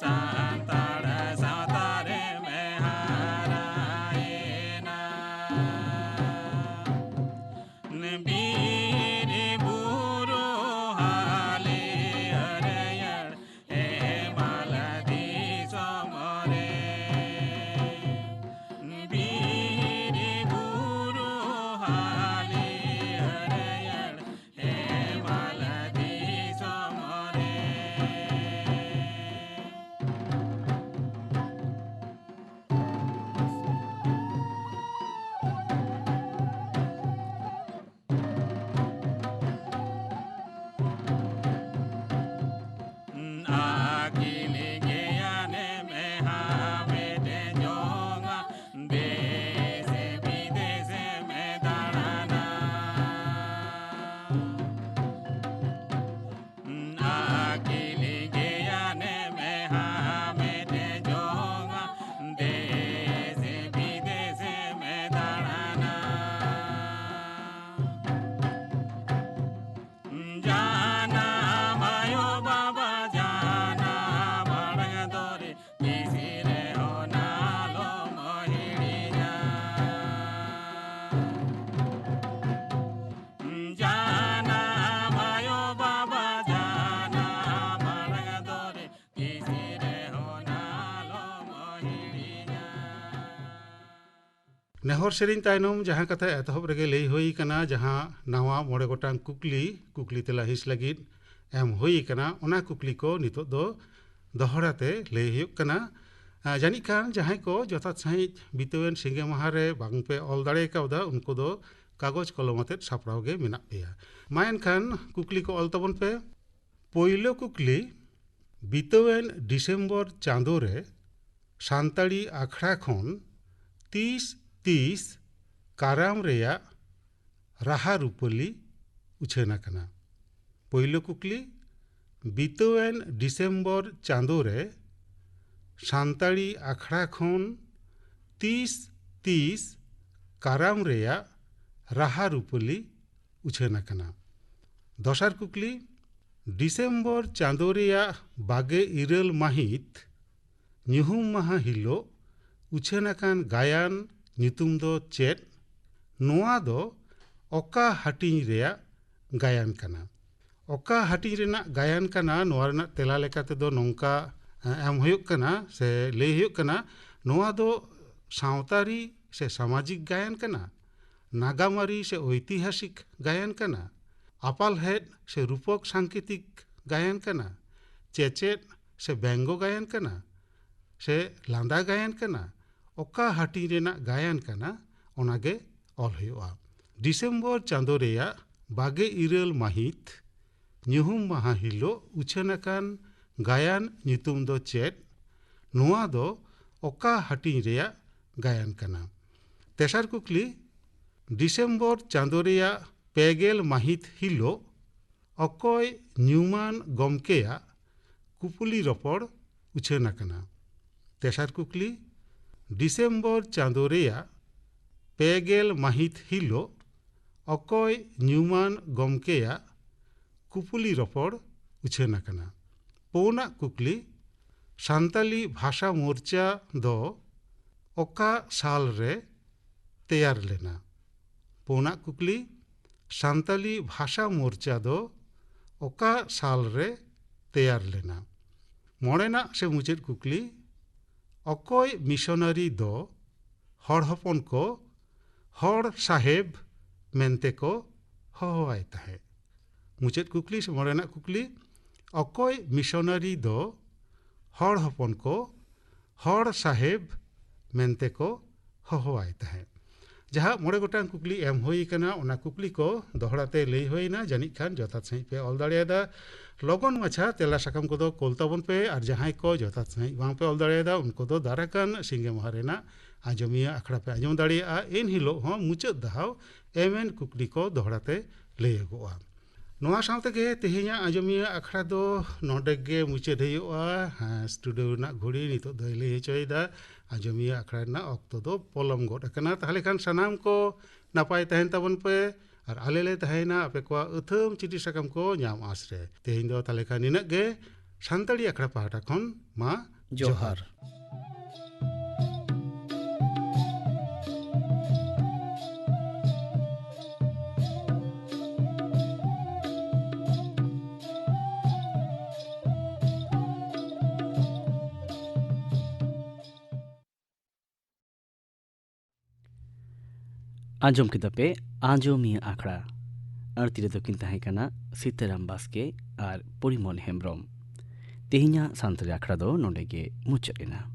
ᱥᱟᱱᱛᱟᱲ ᱥᱟᱶᱛᱟ ᱨᱮᱢ ᱦᱟᱨᱟᱭᱮᱱᱟ᱾ ᱵᱤᱨ ᱵᱩᱨᱩ ᱦᱟᱹᱞᱤ ᱦᱟᱹᱨᱭᱟᱹᱲ ᱦᱮᱢᱟᱞ ᱫᱤᱥᱚᱢ ᱨᱮ᱾ ᱱᱮᱦᱚᱨ ᱥᱮᱨᱮᱧ ᱛᱟᱭᱱᱚᱢ ᱡᱟᱦᱟᱸ ᱠᱟᱛᱷᱟ ᱮᱛᱚᱦᱚᱵ ᱨᱮᱜᱮ ᱞᱟᱹᱭ ᱦᱩᱭ ᱠᱟᱱᱟ, ᱡᱟᱦᱟᱸ ᱱᱟᱣᱟ ᱢᱚᱬᱮ ᱜᱚᱴᱟᱝ ᱠᱩᱠᱞᱤ, ᱠᱩᱠᱞᱤ ᱛᱮᱞᱟ ᱦᱤᱸᱥ ᱞᱟᱹᱜᱤᱫ ᱮᱢ ᱦᱩᱭ ᱠᱟᱱᱟ, ᱚᱱᱟ ᱠᱩᱠᱞᱤ ᱠᱚ ᱱᱤᱛᱚᱜ ᱫᱚ ᱫᱚᱦᱲᱟ ᱛᱮ ᱞᱟᱹᱭ ᱦᱩᱭᱩᱜ ᱠᱟᱱᱟ᱾ ᱟᱸ, ᱡᱟᱹᱱᱤᱡ ᱠᱷᱟᱱ ᱡᱟᱦᱟᱸᱭ ᱠᱚ ᱡᱚᱛᱷᱟᱛ ᱥᱟᱺᱦᱤᱡ ᱵᱤᱛᱟᱹᱣᱮᱱ ᱥᱤᱸᱜᱮ ᱢᱟᱦᱟ ᱨᱮ ᱵᱟᱝ ᱯᱮ ᱚᱞ ᱫᱟᱲᱮ ᱠᱟᱣᱫᱟ, ᱩᱱᱠᱩ ᱫᱚ ᱠᱟᱜᱚᱡᱽ ᱠᱚᱞᱚᱢ ᱟᱛᱮᱫ ᱥᱟᱯᱲᱟᱣ ᱜᱮ ᱢᱮᱱᱟᱜ ᱯᱮᱭᱟ᱾ ᱢᱟ ᱮᱱᱠᱷᱟᱱ ᱠᱩᱠᱞᱤ ᱠᱚ ᱚᱞ ᱛᱟᱵᱚᱱ ᱯᱮ᱾ ᱯᱳᱭᱞᱳ ᱠᱩᱠᱞᱤ, ᱵᱤᱛᱟᱹᱣᱮᱱ ᱰᱤᱥᱮᱢᱵᱚᱨ ᱪᱟᱸᱫᱳ ᱨᱮ ᱥᱟᱱᱛᱟᱲᱤ ᱟᱠᱷᱲᱟ ᱠᱷᱚᱱ ᱛᱤᱥ ᱛᱤᱥ ᱠᱟᱨᱟᱢ ᱨᱮᱭᱟᱜ ᱨᱟᱦᱟ ᱨᱩᱯᱟᱹᱞᱤ ᱩᱪᱷᱟᱹᱱ ᱟᱠᱟᱱᱟ? ᱯᱳᱭᱞᱳ ᱠᱩᱠᱞᱤ, ᱵᱤᱛᱟᱹᱣᱮᱱ ᱰᱤᱥᱮᱢᱵᱚᱨ ᱪᱟᱸᱫᱳ ᱨᱮ ᱥᱟᱱᱛᱟᱲᱤ ᱟᱠᱷᱲᱟ ᱠᱷᱚᱱ ᱛᱤᱥ ᱛᱤᱥ ᱠᱟᱨᱟᱢ ᱨᱮᱭᱟᱜ ᱨᱟᱦᱟ ᱨᱩᱯᱟᱹᱞᱤ ᱩᱪᱷᱟᱹᱱ ᱟᱠᱟᱱᱟ? ᱫᱚᱥᱟᱨ ᱠᱩᱠᱞᱤ, ᱰᱤᱥᱮᱢᱵᱚᱨ ᱪᱟᱸᱫᱳ ᱨᱮᱭᱟᱜ ᱵᱟᱜᱮ ᱤᱨᱟᱹᱞ ᱢᱟᱹᱦᱤᱛ ᱧᱩᱦᱩᱢ ᱢᱟᱦᱟ ᱦᱤᱞᱳᱜ ᱩᱪᱷᱟᱹᱱ ᱟᱠᱟᱱ ᱜᱟᱭᱟᱱ ᱧᱩᱛᱩᱢ ᱫᱚ ᱪᱮᱫ? ᱱᱚᱣᱟ ᱫᱚ ᱚᱠᱟ ᱦᱟᱹᱴᱤᱧ ᱨᱮᱭᱟᱜ ᱜᱟᱭᱟᱱ ᱠᱟᱱᱟ? ᱚᱠᱟ ᱦᱟᱹᱴᱤᱧ ᱨᱮᱱᱟᱜ ᱜᱟᱭᱟᱱ ᱠᱟᱱᱟ? ᱱᱚᱣᱟ ᱨᱮᱱᱟᱜ ᱛᱮᱞᱟ ᱞᱮᱠᱟ ᱛᱮᱫᱚ ᱱᱚᱝᱠᱟ, ᱮ, ᱮᱢ ᱦᱩᱭᱩᱜ ᱠᱟᱱᱟ ᱥᱮ ᱞᱟᱹᱭ ᱦᱩᱭᱩᱜ ᱠᱟᱱᱟ, ᱱᱚᱣᱟ ᱫᱚ ᱥᱟᱶᱛᱟᱨᱤ ᱥᱮ ᱥᱟᱢᱟᱡᱤᱠ ᱜᱟᱭᱟᱱ ᱠᱟᱱᱟ, ᱱᱟᱜᱟᱢᱟᱹᱨᱤ ᱥᱮ ᱳᱭᱛᱤᱦᱟᱥᱤᱠ ᱜᱟᱭᱟᱱ ᱠᱟᱱᱟ, ᱟᱯᱟᱞᱦᱮᱫ ᱥᱮ ᱨᱩᱯᱚᱠ ᱥᱟᱝᱠᱮᱛᱤᱠ ᱜᱟᱭᱟᱱ ᱠᱟᱱᱟ, ᱪᱮᱪᱮᱫ ᱥᱮ ᱵᱮᱝᱜᱚ ᱜᱟᱭᱟᱱ ᱠᱟᱱᱟ, ᱥᱮ ᱞᱟᱸᱫᱟ ᱜᱟᱭᱟᱱ ᱠᱟᱱᱟ? ᱚᱠᱟ ᱦᱟᱹᱴᱤᱧ ᱨᱮᱱᱟᱜ ᱜᱟᱭᱟᱱ ᱠᱟᱱᱟ, ᱚᱱᱟᱜᱮ ᱚᱞ ᱦᱩᱭᱩᱜᱼᱟ᱾ ᱰᱤᱥᱮᱢᱵᱚᱨ ᱪᱟᱸᱫᱳ ᱨᱮᱭᱟᱜ ᱵᱟᱜᱮ ᱤᱨᱟᱹᱞ ᱢᱟᱹᱦᱤᱛ ᱧᱩᱦᱩᱢ ᱢᱟᱦᱟ ᱦᱤᱞᱳᱜ ᱩᱪᱷᱟᱹᱱ ᱟᱠᱟᱱ ᱜᱟᱭᱟᱱ ᱧᱩᱛᱩᱢ ᱫᱚ ᱪᱮᱫ? ᱱᱚᱣᱟ ᱫᱚ ᱚᱠᱟ ᱦᱟᱹᱴᱤᱧ ᱨᱮᱭᱟᱜ ᱜᱟᱭᱟᱱ ᱠᱟᱱᱟ? ᱛᱮᱥᱟᱨ ᱠᱩᱠᱞᱤ, ᱰᱤᱥᱮᱢᱵᱚᱨ ᱪᱟᱸᱫᱳ ᱨᱮᱭᱟᱜ ᱯᱮᱜᱮᱞ ᱢᱟᱹᱦᱤᱛ ᱦᱤᱞᱳᱜ ᱚᱠᱚᱭ ᱧᱩᱢᱟᱱ ᱜᱚᱢᱠᱮᱭᱟᱜ ᱠᱩᱯᱩᱞᱤ ᱨᱚᱯᱚᱲ ᱩᱪᱷᱟᱹᱱ ᱟᱠᱟᱱᱟ? ᱛᱮᱥᱟᱨ ᱠᱩᱠᱞᱤ, ᱰᱤᱥᱮᱢᱵᱚᱨ ᱪᱟᱸᱫᱳ ᱨᱮᱭᱟᱜ ᱯᱮᱜᱮᱞ ᱢᱟᱹᱦᱤᱛ ᱦᱤᱞᱳᱜ ᱚᱠᱚᱭ ᱧᱩᱢᱟᱱ ᱜᱚᱢᱠᱮᱭᱟᱜ ᱠᱩᱯᱩᱞᱤ ᱨᱚᱯᱚᱲ ᱩᱪᱷᱟᱹᱱ ᱟᱠᱟᱱᱟ? ᱯᱩᱱᱟᱜ ᱠᱩᱠᱞᱤ, ᱥᱟᱱᱛᱟᱞᱤ ᱵᱷᱟᱥᱟ ᱢᱳᱨᱪᱟ ᱫᱚ ᱚᱠᱟ ᱥᱟᱞ ᱨᱮ ᱛᱮᱭᱟᱨ ᱞᱮᱱᱟ? ᱯᱩᱱᱟᱜ ᱠᱩᱠᱞᱤ, ᱥᱟᱱᱛᱟᱞᱤ ᱵᱷᱟᱥᱟ ᱢᱳᱨᱪᱟ ᱫᱚ ᱚᱠᱟ ᱥᱟᱞ ᱨᱮ ᱛᱮᱭᱟᱨ ᱞᱮᱱᱟ? ᱢᱚᱬᱮᱱᱟᱜ ᱥᱮ ᱢᱩᱪᱟᱹᱫ ᱠᱩᱠᱞᱤ, ᱚᱠᱚᱭ ᱢᱤᱥᱚᱱᱟᱨᱤ ᱫᱚ ᱦᱚᱲ ᱦᱚᱯᱚᱱ ᱠᱚ ᱦᱚᱲ ᱥᱟᱦᱮᱵᱽ ᱢᱮᱱᱛᱮ ᱠᱚ ᱦᱚᱦᱚᱣᱟᱭ ᱛᱟᱦᱮᱸᱫ᱾ ᱢᱩᱪᱟᱹᱫ ᱠᱩᱠᱞᱤ ᱥᱮ ᱢᱚᱬᱮ ᱨᱮᱱᱟᱜ ᱠᱩᱠᱞᱤ, ᱚᱠᱚᱭ ᱢᱤᱥᱚᱱᱟᱨᱤ ᱫᱚ ᱦᱚᱲ ᱦᱚᱯᱚᱱ ᱠᱚ ᱦᱚᱲ ᱥᱟᱦᱮᱵᱽ ᱢᱮᱱᱛᱮ ᱠᱚ ᱦᱚᱦᱚᱣᱟᱭ ᱛᱟᱦᱮᱸᱫ? ᱡᱟᱦᱟᱸ ᱢᱚᱬᱮ ᱜᱚᱴᱟᱝ ᱠᱩᱠᱞᱤ ᱮᱢ ᱦᱩᱭ ᱟᱠᱟᱱᱟ, ᱚᱱᱟ ᱠᱩᱠᱞᱤ ᱠᱚ ᱫᱚᱦᱲᱟ ᱛᱮ ᱞᱟᱹᱭ ᱦᱩᱭᱱᱟ, ᱡᱟᱹᱱᱤᱡ ᱠᱷᱟᱱ ᱡᱚᱛᱷᱟᱛ ᱥᱟᱺᱦᱤᱡ ᱯᱮ ᱚᱞ ᱫᱟᱲᱮᱭᱟᱫᱟ᱾ ᱞᱚᱜᱚᱱ ᱢᱟᱪᱷᱟ ᱛᱮᱞᱟ ᱥᱟᱠᱟᱢ ᱠᱚᱫᱚ ᱠᱳᱞ ᱛᱟᱵᱚᱱ ᱯᱮ, ᱟᱨ ᱡᱟᱦᱟᱸᱭ ᱠᱚ ᱡᱚᱛᱷᱟᱛ ᱥᱟᱺᱦᱤᱡ ᱵᱟᱝ ᱯᱮ ᱚᱞ ᱫᱟᱲᱮᱭᱟᱫᱟ, ᱩᱱᱠᱩ ᱫᱚ ᱫᱟᱨᱟᱭ ᱠᱟᱱ ᱥᱤᱸᱜᱮ ᱢᱟᱦᱟ ᱨᱮᱱᱟᱜ ᱟᱸᱡᱚᱢᱤᱭᱟᱹ ᱟᱠᱷᱲᱟ ᱯᱮ ᱟᱸᱡᱚᱢ ᱫᱟᱲᱮᱭᱟᱜᱼᱟ᱾ ᱮᱱ ᱦᱤᱞᱳᱜ ᱦᱚᱸ ᱢᱩᱪᱟᱹᱫ ᱫᱷᱟᱣ ᱮᱢ ᱮᱱ ᱠᱩᱠᱞᱤ ᱠᱚ ᱫᱚᱦᱲᱟ ᱛᱮ ᱞᱟᱹᱭᱟᱹᱜᱚᱜᱼᱟ᱾ ᱱᱚᱣᱟ ᱥᱟᱶ ᱛᱮᱜᱮ ᱛᱮᱦᱮᱧᱟᱜ ᱟᱸᱡᱚᱢᱤᱭᱟᱹ ᱟᱠᱷᱲᱟ ᱫᱚ ᱱᱚᱰᱮ ᱜᱮ ᱢᱩᱪᱟᱹᱫ ᱦᱩᱭᱩᱜᱼᱟ᱾ ᱦᱮᱸ, ᱥᱴᱩᱰᱤᱭᱳ ᱨᱮᱱᱟᱜ ᱜᱷᱩᱲᱤ ᱱᱤᱛᱚᱜ ᱫᱚᱭ ᱞᱟᱹᱭ ᱦᱚᱪᱚᱭᱮᱫᱟ ᱟᱸᱡᱚᱢᱤᱭᱟᱹ ᱟᱠᱷᱲᱟ ᱨᱮᱱᱟᱜ ᱚᱠᱛᱚ ᱫᱚ ᱯᱚᱞᱚᱢ ᱜᱚᱫ ᱟᱠᱟᱱᱟ᱾ ᱛᱟᱦᱚᱞᱮ ᱠᱷᱟᱱ ᱥᱟᱱᱟᱢ ᱠᱚ ᱱᱟᱯᱟᱭ ᱛᱟᱦᱮᱱ ᱛᱟᱵᱚᱱ ᱯᱮ, ᱟᱨ ᱟᱞᱮ ᱞᱮ ᱛᱟᱦᱮᱸᱭᱮᱱᱟ ᱟᱯᱮ ᱠᱚᱣᱟᱜ ᱟᱹᱛᱷᱟᱹᱢ ᱪᱤᱴᱷᱤ ᱥᱟᱠᱟᱢ ᱠᱚ ᱧᱟᱢ ᱟᱸᱥ ᱨᱮ᱾ ᱛᱮᱦᱮᱧ ᱫᱚ ᱛᱟᱦᱚᱞᱮ ᱠᱷᱟᱱ ᱱᱤᱱᱟᱹᱜ ᱜᱮ᱾ ᱥᱟᱱᱛᱟᱲᱤ ᱟᱠᱷᱲᱟ ᱯᱟᱦᱴᱟ ᱠᱷᱚᱱ ᱢᱟ ᱡᱚᱦᱟᱨ᱾ ᱡᱚᱦᱟᱨ᱾ ᱟᱸᱡᱚᱢ ᱠᱮᱫᱟ ᱯᱮ ᱟᱸᱡᱚᱢᱤᱭᱟᱹ ᱟᱠᱷᱲᱟ᱾ ᱟᱹᱲᱛᱤ ᱨᱮᱫᱚ ᱠᱤᱱ ᱛᱟᱦᱮᱸ ᱠᱟᱱᱟ ᱥᱤᱛᱟᱹᱨᱟᱢ ᱵᱟᱥᱠᱮ ᱟᱨ ᱯᱚᱨᱤᱢᱚᱞ ᱦᱮᱢᱵᱽᱨᱚᱢ᱾ ᱛᱮᱦᱮᱧᱟᱜ ᱥᱟᱱᱛᱟᱲᱤ ᱟᱠᱷᱲᱟ ᱫᱚ ᱱᱚᱰᱮ ᱜᱮ ᱢᱩᱪᱟᱹᱫ ᱮᱱᱟ᱾